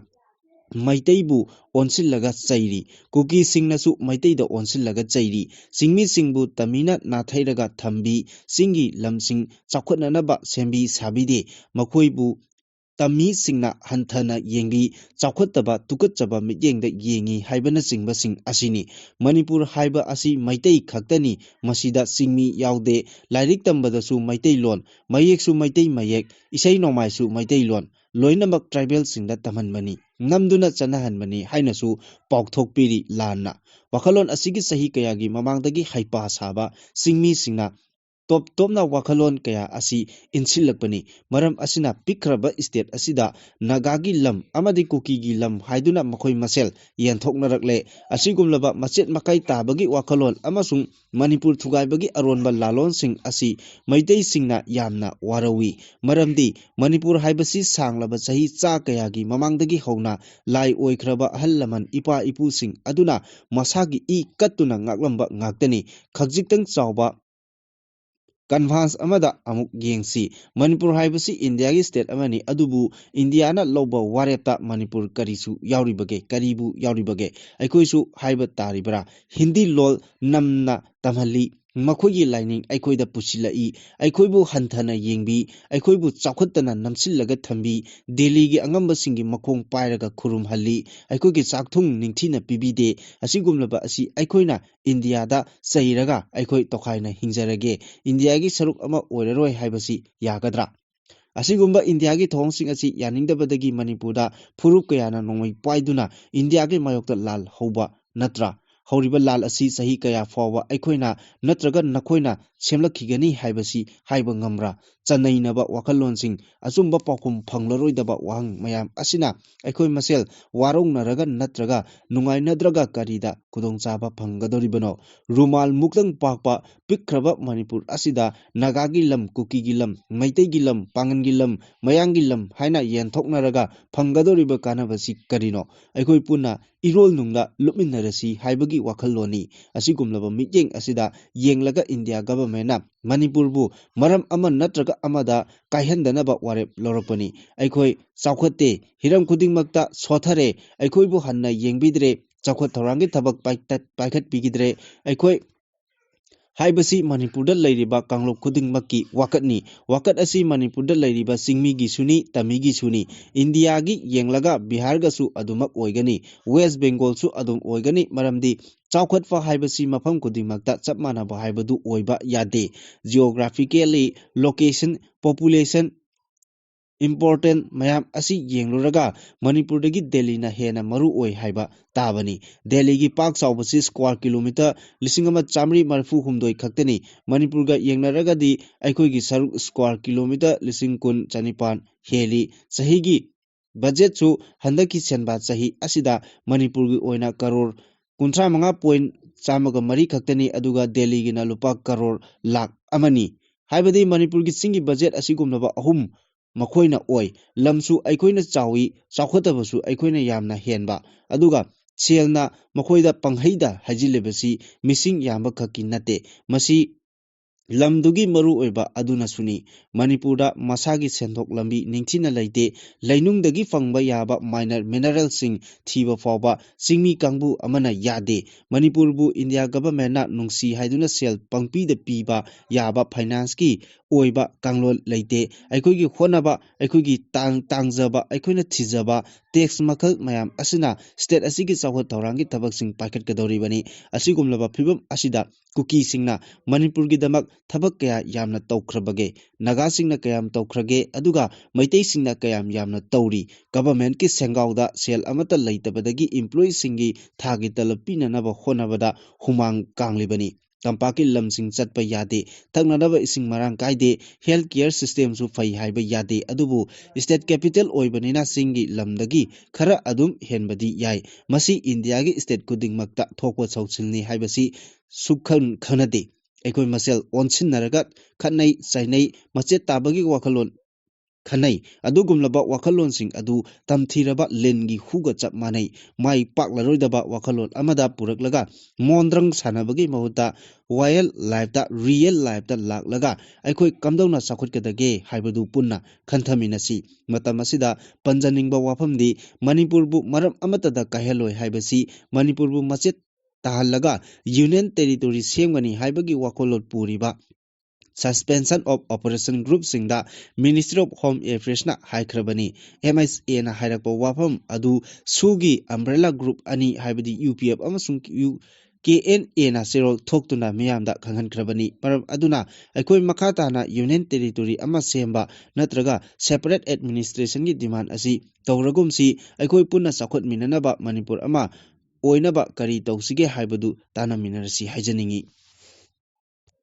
ꯃꯩꯇꯩꯕꯨ ꯑꯣꯟꯁꯤꯜꯂꯒ ꯆꯩꯔꯤ꯫ ꯀꯨꯀꯤꯁꯤꯡꯅꯁꯨ ꯃꯩꯇꯩꯗ ꯑꯣꯟꯁꯤꯜꯂꯒ ꯆꯩꯔꯤ꯫ ꯆꯤꯡꯃꯤꯁꯤꯡꯕꯨ ꯇꯝꯃꯤꯅ ꯅꯥꯊꯩꯔꯒ ꯊꯝꯕꯤ꯫ ꯆꯤꯡꯒꯤ ꯂꯝꯁꯤꯡ ꯆꯥꯎꯈꯠꯅꯅꯕ ꯁꯦꯝꯕꯤ ꯁꯥꯕꯤꯗꯦ꯫ ꯃꯈꯣꯏꯕꯨ ꯇꯝꯃꯤꯁꯤꯡꯅ ꯍꯟꯊꯅ ꯌꯦꯡꯕꯤ, ꯆꯥꯎꯈꯠꯇꯕ, ꯇꯨꯀꯠꯆꯕ ꯃꯤꯠꯌꯦꯡꯗ ꯌꯦꯡꯉꯤ ꯍꯥꯏꯕꯅꯆꯤꯡꯕꯁꯤꯡ ꯑꯁꯤꯅꯤ꯫ ꯃꯅꯤꯄꯨꯔ ꯍꯥꯏꯕ ꯑꯁꯤ ꯃꯩꯇꯩ ꯈꯛꯇꯅꯤ, ꯃꯁꯤꯗ ꯆꯤꯡꯃꯤ ꯌꯥꯎꯗꯦ꯫ ꯂꯥꯏꯔꯤꯛ ꯇꯝꯕꯗꯁꯨ ꯃꯩꯇꯩꯂꯣꯟ, ꯃꯌꯦꯛꯁꯨ ꯃꯩꯇꯩ ꯃꯌꯦꯛ, ꯏꯁꯩ ꯅꯣꯡꯃꯥꯏꯁꯨ ꯃꯩꯇꯩꯂꯣꯟ, ꯂꯣꯏꯅꯃꯛ tribalꯁꯤꯡꯗ ꯇꯝꯍꯟꯕꯅꯤ, ꯅꯝꯗꯨꯅ ꯆꯠꯅꯍꯟꯕꯅꯤ ꯍꯥꯏꯅꯁꯨ ꯄꯥꯎꯊꯣꯛꯄꯤꯔꯤ ꯂꯥꯟꯅ꯫ ꯋꯥꯈꯜꯂꯣꯟ ꯑꯁꯤꯒꯤ ꯆꯍꯤ ꯀꯌꯥꯒꯤ ꯃꯃꯥꯡꯗꯒꯤ ꯍꯩꯄꯥ ꯁꯥꯕ ꯆꯤꯡꯃꯤꯁꯤꯡꯅ ꯇꯣꯞ ꯇꯣꯞꯅ ꯋꯥꯈꯜꯂꯣꯟ ꯀꯌꯥ ꯑꯁꯤ ꯏꯟꯁꯤꯜꯂꯛꯄꯅꯤ꯫ ꯃꯔꯝ ꯑꯁꯤꯅ ꯄꯤꯛꯈ꯭ꯔꯕ state ꯑꯁꯤꯗ ꯅꯥꯒꯥꯒꯤ ꯂꯝ ꯑꯃꯗꯤ ꯀꯨꯀꯤꯒꯤ ꯂꯝ ꯍꯥꯏꯗꯨꯅ ꯃꯈꯣꯏ ꯃꯁꯦꯜ ꯌꯦꯟꯊꯣꯛꯅꯔꯛꯂꯦ꯫ ꯑꯁꯤꯒꯨꯝꯂꯕ ꯃꯆꯦꯠ ꯃꯀꯥꯏ ꯇꯥꯕꯒꯤ ꯋꯥꯈꯜꯂꯣꯟ ꯑꯃꯁꯨꯡ ꯃꯅꯤꯄꯨꯔ ꯊꯨꯒꯥꯏꯕꯒꯤ ꯑꯔꯣꯟꯕ ꯂꯥꯂꯣꯟꯁꯤꯡ ꯑꯁꯤ ꯃꯩꯇꯩꯁꯤꯡꯅ ꯌꯥꯝꯅ ꯋꯥꯔꯧꯏ꯫ ꯃꯔꯝꯗꯤ ꯃꯅꯤꯄꯨꯔ ꯍꯥꯏꯕꯁꯤ ꯁꯥꯡꯂꯕ ꯆꯍꯤ ꯆꯥ ꯀꯌꯥꯒꯤ ꯃꯃꯥꯡꯗꯒꯤ ꯍꯧꯅ ꯂꯥꯏ ꯑꯣꯏꯈ꯭ꯔꯕ ꯑꯍꯜ ꯂꯃꯟ ꯏꯄꯥ ꯏꯄꯨꯁꯤꯡ ꯑꯗꯨꯅ ꯃꯁꯥꯒꯤ ꯏ ꯀꯠꯇꯨꯅ ꯉꯥꯛꯂꯝꯕ ꯉꯥꯛꯇꯅꯤ꯫ ꯈꯖꯤꯛꯇꯪ ꯆꯥꯎꯕ conference ꯑꯃꯗ ꯑꯃꯨꯛ ꯌꯦꯡꯁꯤ꯫ ꯃꯅꯤꯄꯨꯔ ꯍꯥꯏꯕꯁꯤ ꯏꯟꯗꯤꯌꯥꯒꯤ state ꯑꯃꯅꯤ, ꯑꯗꯨꯕꯨ ꯏꯟꯗꯤꯌꯥꯅ ꯂꯧꯕ ꯋꯥꯔꯦꯞꯇ ꯃꯅꯤꯄꯨꯔ ꯀꯔꯤꯁꯨ ꯌꯥꯎꯔꯤꯕꯒꯦ, ꯀꯔꯤꯕꯨ ꯌꯥꯎꯔꯤꯕꯒꯦ? ꯑꯩꯈꯣꯏꯁꯨ ꯍꯥꯏꯕ ꯇꯥꯔꯤꯕ꯭ꯔꯥ? ꯍꯤꯟꯗꯤ ꯂꯣꯜ ꯅꯝꯅ ꯇꯝꯍꯜꯂꯤ, ꯃꯈꯣꯏꯒꯤ ꯂꯥꯏꯅꯤꯡ ꯑꯩꯈꯣꯏꯗ ꯄꯨꯁꯤꯜꯂꯛꯏ, ꯑꯩꯈꯣꯏꯕꯨ ꯍꯟꯊꯅ ꯌꯦꯡꯕꯤ, ꯑꯩꯈꯣꯏꯕꯨ ꯆꯥꯎꯈꯠꯇꯅ ꯅꯝꯁꯤꯜꯂꯒ ꯊꯝꯕꯤ, ꯗꯦꯜꯂꯤꯒꯤ ꯑꯉꯝꯕꯁꯤꯡꯒꯤ ꯃꯈꯣꯡ ꯄꯥꯏꯔꯒ ꯈꯨꯔꯨꯝꯍꯜꯂꯤ, ꯑꯩꯈꯣꯏꯒꯤ ꯆꯥꯛꯊꯨꯡ ꯅꯤꯡꯊꯤꯅ ꯄꯤꯕꯤꯗꯦ꯫ ꯑꯁꯤꯒꯨꯝꯂꯕ ꯑꯁꯤ ꯑꯩꯈꯣꯏꯅ ꯏꯟꯗꯤꯌꯥꯗ ꯆꯩꯔꯒ ꯑꯩꯈꯣꯏ ꯇꯣꯈꯥꯏꯅ ꯍꯤꯡꯖꯔꯒꯦ, ꯏꯟꯗꯤꯌꯥꯒꯤ ꯁꯔꯨꯛ ꯑꯃ ꯑꯣꯏꯔꯔꯣꯏ ꯍꯥꯏꯕꯁꯤ ꯌꯥꯒꯗ꯭ꯔꯥ? ꯑꯁꯤꯒꯨꯝꯕ ꯏꯟꯗꯤꯌꯥꯒꯤ ꯊꯧꯑꯣꯡꯁꯤꯡ ꯑꯁꯤ ꯌꯥꯅꯤꯡꯗꯕꯗꯒꯤ ꯃꯅꯤꯄꯨꯔꯗ ꯐꯨꯔꯨꯞ ꯀꯌꯥꯅ ꯅꯣꯡꯃꯩ ꯄꯥꯏꯗꯨꯅ ꯏꯟꯗꯤꯌꯥꯒꯤ ꯃꯥꯌꯣꯛꯇ ꯂꯥꯜ ꯍꯧꯕ ꯅꯠꯇ꯭ꯔꯥ? ꯍꯧꯔꯤꯕ ꯂꯥꯜ ꯑꯁꯤ ꯆꯍꯤ ꯀꯌꯥ ꯐꯥꯎꯕ ꯑꯩꯈꯣꯏꯅ ꯅꯠꯇ꯭ꯔꯒ ꯅꯈꯣꯏꯅ ꯁꯦꯝꯂꯛꯈꯤꯒꯅꯤ ꯍꯥꯏꯕꯁꯤ ꯍꯥꯏꯕ ꯉꯝꯕ꯭ꯔꯥ? ꯆꯅꯩꯅꯕ ꯋꯥꯈꯜꯂꯣꯟꯁꯤꯡ, ꯑꯆꯨꯝꯕ ꯄꯥꯎꯈꯨꯝ ꯐꯪꯂꯔꯣꯏꯗꯕ ꯋꯥꯍꯪ ꯃꯌꯥꯝ ꯑꯁꯤꯅ ꯑꯩꯈꯣꯏ ꯃꯁꯦꯜ ꯋꯥꯔꯧꯅꯔꯒ ꯅꯠꯇ꯭ꯔꯒ ꯅꯨꯡꯉꯥꯏꯅꯗ꯭ꯔꯒ ꯀꯔꯤꯗ ꯈꯨꯗꯣꯡꯆꯥꯕ ꯐꯪꯒꯗꯧꯔꯤꯕꯅꯣ? ꯔꯨꯃꯥꯜ ꯃꯨꯛꯇꯪ ꯄꯥꯛꯄ ꯄꯤꯛꯈ꯭ꯔꯕ ꯃꯅꯤꯄꯨꯔ ꯑꯁꯤꯗ ꯅꯥꯒꯥꯒꯤ ꯂꯝ, ꯀꯨꯀꯤꯒꯤ ꯂꯝ, ꯃꯩꯇꯩꯒꯤ ꯂꯝ, ꯄꯥꯉꯟꯒꯤ ꯂꯝ, ꯃꯌꯥꯡꯒꯤ ꯂꯝ ꯍꯥꯏꯅ ꯌꯦꯟꯊꯣꯛꯅꯔꯒ ꯐꯪꯒꯗꯧꯔꯤꯕ ꯀꯥꯟꯅꯕꯁꯤ ꯀꯔꯤꯅꯣ? ꯑꯩꯈꯣꯏ ꯄꯨꯟꯅ ꯏꯔꯣꯜ ꯅꯨꯡꯗ ꯂꯨꯞꯃꯤꯟꯅꯔꯁꯤ ꯍꯥꯏꯕꯒꯤ ꯋꯥꯈꯜꯂꯣꯟꯅꯤ꯫ ꯑꯁꯤꯒꯨꯝꯂꯕ ꯃꯤꯠꯌꯦꯡ ꯑꯁꯤꯗ ꯌꯦꯡꯂꯒ ꯏꯟꯗꯤꯌꯥ ꯒꯚꯔꯟꯃꯦꯟꯠꯅ ꯃꯅꯤꯄꯨꯔꯕꯨ ꯃꯔꯝ ꯑꯃ ꯅꯠꯇ꯭ꯔꯒ ꯑꯃꯗ ꯀꯥꯏꯍꯟꯗꯅꯕ ꯋꯥꯔꯦꯞ ꯂꯧꯔꯛꯄꯅꯤ꯫ ꯑꯩꯈꯣꯏ ꯆꯥꯎꯈꯠꯇꯦ, ꯍꯤꯔꯝ ꯈꯨꯗꯤꯡꯃꯛꯇ ꯁꯣꯊꯔꯦ, ꯑꯩꯈꯣꯏꯕꯨ ꯍꯟꯅ ꯌꯦꯡꯕꯤꯗ꯭ꯔꯦ, ꯆꯥꯎꯈꯠ ꯊꯧꯔꯥꯡꯒꯤ ꯊꯕꯛ ꯄꯥꯏꯈꯠ-, ꯄꯥꯏꯈꯠꯄꯤꯈꯤꯗ꯭ꯔꯦ꯫ ꯑꯩꯈꯣꯏ ꯍꯥꯏꯕꯁꯤ ꯃꯅꯤꯄꯨꯔꯗ ꯂꯩꯔꯤꯕ ꯀꯥꯡꯂꯨꯞ ꯈꯨꯗꯤꯡꯃꯛꯀꯤ ꯋꯥꯀꯠꯅꯤ꯫ ꯋꯥꯀꯠ ꯑꯁꯤ ꯃꯅꯤꯄꯨꯔꯗ ꯂꯩꯔꯤꯕ ꯆꯤꯡꯃꯤꯒꯤꯁꯨꯅꯤ, ꯇꯝꯃꯤꯒꯤꯁꯨꯅꯤ꯫ ꯏꯟꯗꯤꯌꯥꯒꯤ ꯌꯦꯡꯂꯒ ꯕꯤꯍꯥꯔꯒꯁꯨ ꯑꯗꯨꯃꯛ ꯑꯣꯏꯒꯅꯤ, ꯋꯦꯁ ꯕꯦꯡꯒꯣꯜꯁꯨ ꯑꯗꯨꯝ ꯑꯣꯏꯒꯅꯤ꯫ ꯃꯔꯝꯗꯤ ꯆꯥꯎꯈꯠꯄ ꯍꯥꯏꯕꯁꯤ ꯃꯐꯝ ꯈꯨꯗꯤꯡꯃꯛꯇ ꯆꯞ ꯃꯥꯟꯅꯕ ꯍꯥꯏꯕꯗꯨ ꯑꯣꯏꯕ ꯌꯥꯗꯦ꯫ Geographically, location, population, important ꯃꯌꯥꯝ ꯑꯁꯤ ꯌꯦꯡꯂꯨꯔꯒ ꯃꯅꯤꯄꯨꯔꯗꯒꯤ ꯗꯦꯜꯂꯤꯅ ꯍꯦꯟꯅ ꯃꯔꯨ ꯑꯣꯏ ꯍꯥꯏꯕ ꯇꯥꯕꯅꯤ꯫ ꯗꯦꯜꯂꯤꯒꯤ ꯄꯥꯛ ꯆꯥꯎꯕꯁꯤ square kilometre ꯂꯤꯁꯤꯡ ꯑꯃ ꯆꯥꯃꯔꯤ ꯃꯔꯤꯐꯨ ꯍꯨꯝꯗꯣꯏ ꯈꯛꯇꯅꯤ꯫ ꯃꯅꯤꯄꯨꯔꯒ ꯌꯦꯡꯅꯔꯒꯗꯤ ꯑꯩꯈꯣꯏꯒꯤ ꯁꯔꯨꯛ square kilometre ꯂꯤꯁꯤꯡ ꯀꯨꯟ ꯆꯅꯤꯄꯥꯟ ꯍꯦꯜꯂꯤ꯫ ꯆꯍꯤꯒꯤ ꯕꯖꯦꯠꯁꯨ ꯍꯟꯗꯛꯀꯤ ꯁꯦꯟꯕꯥ ꯆꯍꯤ ꯑꯁꯤꯗ ꯃꯅꯤꯄꯨꯔꯒꯤ ꯑꯣꯏꯅ ꯀꯔꯣꯔ ꯀꯨꯟꯊ꯭ꯔꯥ ꯃꯉꯥ ꯄꯣꯏꯟ ꯆꯥꯝꯃꯒ ꯃꯔꯤ ꯈꯛꯇꯅꯤ, ꯑꯗꯨꯒ ꯗꯦꯜꯂꯤꯒꯤꯅ ꯂꯨꯄꯥ ꯀꯔꯣꯔ ꯂꯥꯈ ꯑꯃꯅꯤ꯫ ꯍꯥꯏꯕꯗꯤ ꯃꯅꯤꯄꯨꯔꯒꯤ ꯆꯤꯡꯒꯤ ꯕꯖꯦꯠ ꯑꯁꯤꯒꯨꯝꯂꯕ ꯑꯍꯨꯝ ꯃꯈꯣꯏꯅ ꯑꯣꯏ꯫ ꯂꯝꯁꯨ ꯑꯩꯈꯣꯏꯅ ꯆꯥꯎꯏ, ꯆꯥꯎꯈꯠꯇꯕꯁꯨ ꯑꯩꯈꯣꯏꯅ ꯌꯥꯝꯅ ꯍꯦꯟꯕ, ꯑꯗꯨꯒ ꯁꯦꯜꯅ ꯃꯈꯣꯏꯗ ꯄꯪꯍꯩꯗ ꯍꯩꯖꯤꯜꯂꯤꯕꯁꯤ ꯃꯤꯁꯤꯡ ꯌꯥꯝꯕ ꯈꯛꯀꯤ ꯅꯠꯇꯦ꯫ ꯃꯁꯤ ꯂꯝꯗꯨꯒꯤ ꯃꯔꯨꯑꯣꯏꯕ ꯑꯗꯨꯅꯁꯨꯅꯤ꯫ ꯃꯅꯤꯄꯨꯔꯗ ꯃꯁꯥꯒꯤ ꯁꯦꯟꯊꯣꯛ ꯂꯝꯕꯤ ꯅꯤꯡꯊꯤꯅ ꯂꯩꯇꯦ꯫ ꯂꯩꯅꯨꯡꯗꯒꯤ ꯐꯪꯕ ꯌꯥꯕ minor mineralꯁꯤꯡ ꯊꯤꯕ ꯐꯥꯎꯕ ꯆꯤꯡꯃꯤ ꯀꯥꯡꯕꯨ ꯑꯃꯅ ꯌꯥꯗꯦ꯫ ꯃꯅꯤꯄꯨꯔꯕꯨ ꯏꯟꯗꯤꯌꯥ governmentꯅ ꯅꯨꯡꯁꯤ ꯍꯥꯏꯗꯨꯅ ꯁꯦꯜ ꯄꯪꯄꯤꯗ ꯄꯤꯕ ꯌꯥꯕ financeꯀꯤ ꯑꯣꯏꯕ ꯀꯥꯡꯂꯣꯟ ꯂꯩꯇꯦ꯫ ꯑꯩꯈꯣꯏꯒꯤ ꯍꯣꯠꯅꯕ, ꯑꯩꯈꯣꯏꯒꯤ ꯇꯥꯡ-, ꯇꯥꯡꯖꯕ, ꯑꯩꯈꯣꯏꯅ ꯊꯤꯖꯕ tax ꯃꯈꯜ ꯃꯌꯥꯝ ꯑꯁꯤꯅ state ꯑꯁꯤꯒꯤ ꯆꯥꯎꯈꯠ ꯊꯧꯔꯥꯡꯒꯤ ꯊꯕꯛꯁꯤꯡ ꯄꯥꯏꯈꯠꯀꯗꯧꯔꯤꯕꯅꯤ꯫ ꯑꯁꯤꯒꯨꯝꯂꯕ ꯐꯤꯕꯝ ꯑꯁꯤꯗ ꯀꯨꯀꯤꯁꯤꯡꯅ ꯃꯅꯤꯄꯨꯔꯒꯤꯗꯃꯛ ꯊꯕꯛ ꯀꯌꯥ ꯌꯥꯝꯅ ꯇꯧꯈ꯭ꯔꯕꯒꯦ? ꯅꯥꯒꯥꯁꯤꯡꯅ ꯀꯌꯥꯝ ꯇꯧꯈ꯭ꯔꯒꯦ? ꯑꯗꯨꯒ ꯃꯩꯇꯩꯁꯤꯡꯅ ꯀꯌꯥꯝ ꯌꯥꯝꯅ ꯇꯧꯔꯤ? Governmentꯀꯤ ꯁꯦꯟꯒꯥꯎꯗ ꯁꯦꯜ ꯑꯃꯠꯇ ꯂꯩꯇꯕꯗꯒꯤ employeeꯁꯤꯡꯒꯤ ꯊꯥꯒꯤ ꯇꯂꯕ ꯄꯤꯅꯅꯕ ꯍꯣꯠꯅꯕꯗ ꯍꯨꯃꯥꯡ ꯀꯥꯡꯂꯤꯕꯅꯤ꯫ ꯇꯝꯄꯥꯛꯀꯤ ꯂꯝꯁꯤꯡ ꯆꯠꯄ ꯌꯥꯗꯦ, ꯊꯛꯅꯅꯕ ꯏꯁꯤꯡ ꯃꯔꯥꯡ ꯀꯥꯏꯗꯦ, health care systemꯁꯨ ꯐꯩ ꯍꯥꯏꯕ ꯌꯥꯗꯦ꯫ ꯑꯗꯨꯕꯨ state capital ꯑꯣꯏꯕꯅꯤꯅ ꯆꯤꯡꯒꯤ ꯂꯝꯗꯒꯤ ꯈꯔ ꯑꯗꯨꯝ ꯍꯦꯟꯕꯗꯤ ꯌꯥꯏ꯫ ꯃꯁꯤ ꯏꯟꯗꯤꯌꯥꯒꯤ state ꯈꯨꯗꯤꯡꯃꯛꯇ ꯊꯣꯛꯄ ꯁꯧꯁꯤꯜꯅꯤ ꯍꯥꯏꯕꯁꯤ ꯁꯨꯛꯈꯟ ꯈꯟꯅꯗꯦ꯫ ꯑꯩꯈꯣꯏ ꯃꯁꯦꯜ ꯑꯣꯟꯁꯤꯟꯅꯔꯒ ꯈꯠꯅꯩ ꯆꯩꯅꯩ, ꯃꯆꯦꯠ ꯇꯥꯕꯒꯤ ꯋꯥꯈꯜꯂꯣꯟ ꯈꯟꯅꯩ꯫ ꯑꯗꯨꯒꯨꯝꯂꯕ ꯋꯥꯈꯜꯂꯣꯟꯁꯤꯡ ꯑꯗꯨ ꯇꯝꯊꯤꯔꯕ ꯂꯤꯟꯒꯤ ꯍꯨꯒ ꯆꯞ ꯃꯥꯟꯅꯩ꯫ ꯃꯥꯏ ꯄꯥꯛꯂꯔꯣꯏꯗꯕ ꯋꯥꯈꯜꯂꯣꯟ ꯑꯃꯗ ꯄꯨꯔꯛꯂꯒ ꯃꯣꯟꯗ꯭ꯔꯪ ꯁꯥꯟꯅꯕꯒꯤ ꯃꯍꯨꯠꯇ wild lifeꯇ, real lifeꯇ ꯂꯥꯛꯂꯒ ꯑꯩꯈꯣꯏ ꯀꯝꯗꯧꯅ ꯆꯥꯎꯈꯠꯀꯗꯒꯦ ꯍꯥꯏꯕꯗꯨ ꯄꯨꯟꯅ ꯈꯟꯊꯃꯤꯟꯅꯁꯤ꯫ ꯃꯇꯝ ꯑꯁꯤꯗ ꯄꯟꯖꯅꯤꯡꯕ ꯋꯥꯐꯝꯗꯤ ꯃꯅꯤꯄꯨꯔꯕꯨ ꯃꯔꯝ ꯑꯃꯠꯇꯗ ꯀꯥꯏꯍꯜꯂꯣꯏ ꯍꯥꯏꯕꯁꯤ ꯃꯅꯤꯄꯨꯔꯕꯨ ꯃꯆꯦꯠ ꯇꯥꯍꯜꯂꯒ union territory ꯁꯦꯝꯒꯅꯤ ꯍꯥꯏꯕꯒꯤ ꯋꯥꯈꯜꯂꯣꯟ ꯄꯨꯔꯤꯕ Suspension of Operation groupꯁꯤꯡꯗ Ministry of Home Affairsꯅ ꯍꯥꯏꯈ꯭ꯔꯕꯅꯤ꯫ MHAꯅ ꯍꯥꯏꯔꯛꯄ ꯋꯥꯐꯝ ꯑꯗꯨ SoOꯒꯤ umbrella group ꯑꯅꯤ ꯍꯥꯏꯕꯗꯤ UPF ꯑꯃꯁꯨꯡ ꯌꯨ-, KNAꯅ ꯆꯦꯔꯣꯜ ꯊꯣꯛꯇꯨꯅ ꯃꯤꯌꯥꯝꯗ ꯈꯪꯍꯟꯈ꯭ꯔꯕꯅꯤ꯫ ꯃꯔꯝ ꯑꯗꯨꯅ ꯑꯩꯈꯣꯏ ꯃꯈꯥ ꯇꯥꯅ union territory ꯑꯃ ꯁꯦꯝꯕ ꯅꯠꯇ꯭ꯔꯒ separate administrationꯒꯤ demand ꯑꯁꯤ ꯇꯧꯔꯒꯨꯝꯁꯤ꯫ ꯑꯩꯈꯣꯏ ꯄꯨꯟꯅ ꯆꯥꯎꯈꯠꯃꯤꯟꯅꯅꯕ ꯃꯅꯤꯄꯨꯔ ꯑꯃ ꯑꯣꯏꯅꯕ ꯀꯔꯤ ꯇꯧꯁꯤꯒꯦ ꯍꯥꯏꯕꯗꯨ ꯇꯥꯟꯅꯃꯤꯟꯅꯔꯁꯤ ꯍꯥꯏꯖꯅꯤꯡꯏ꯫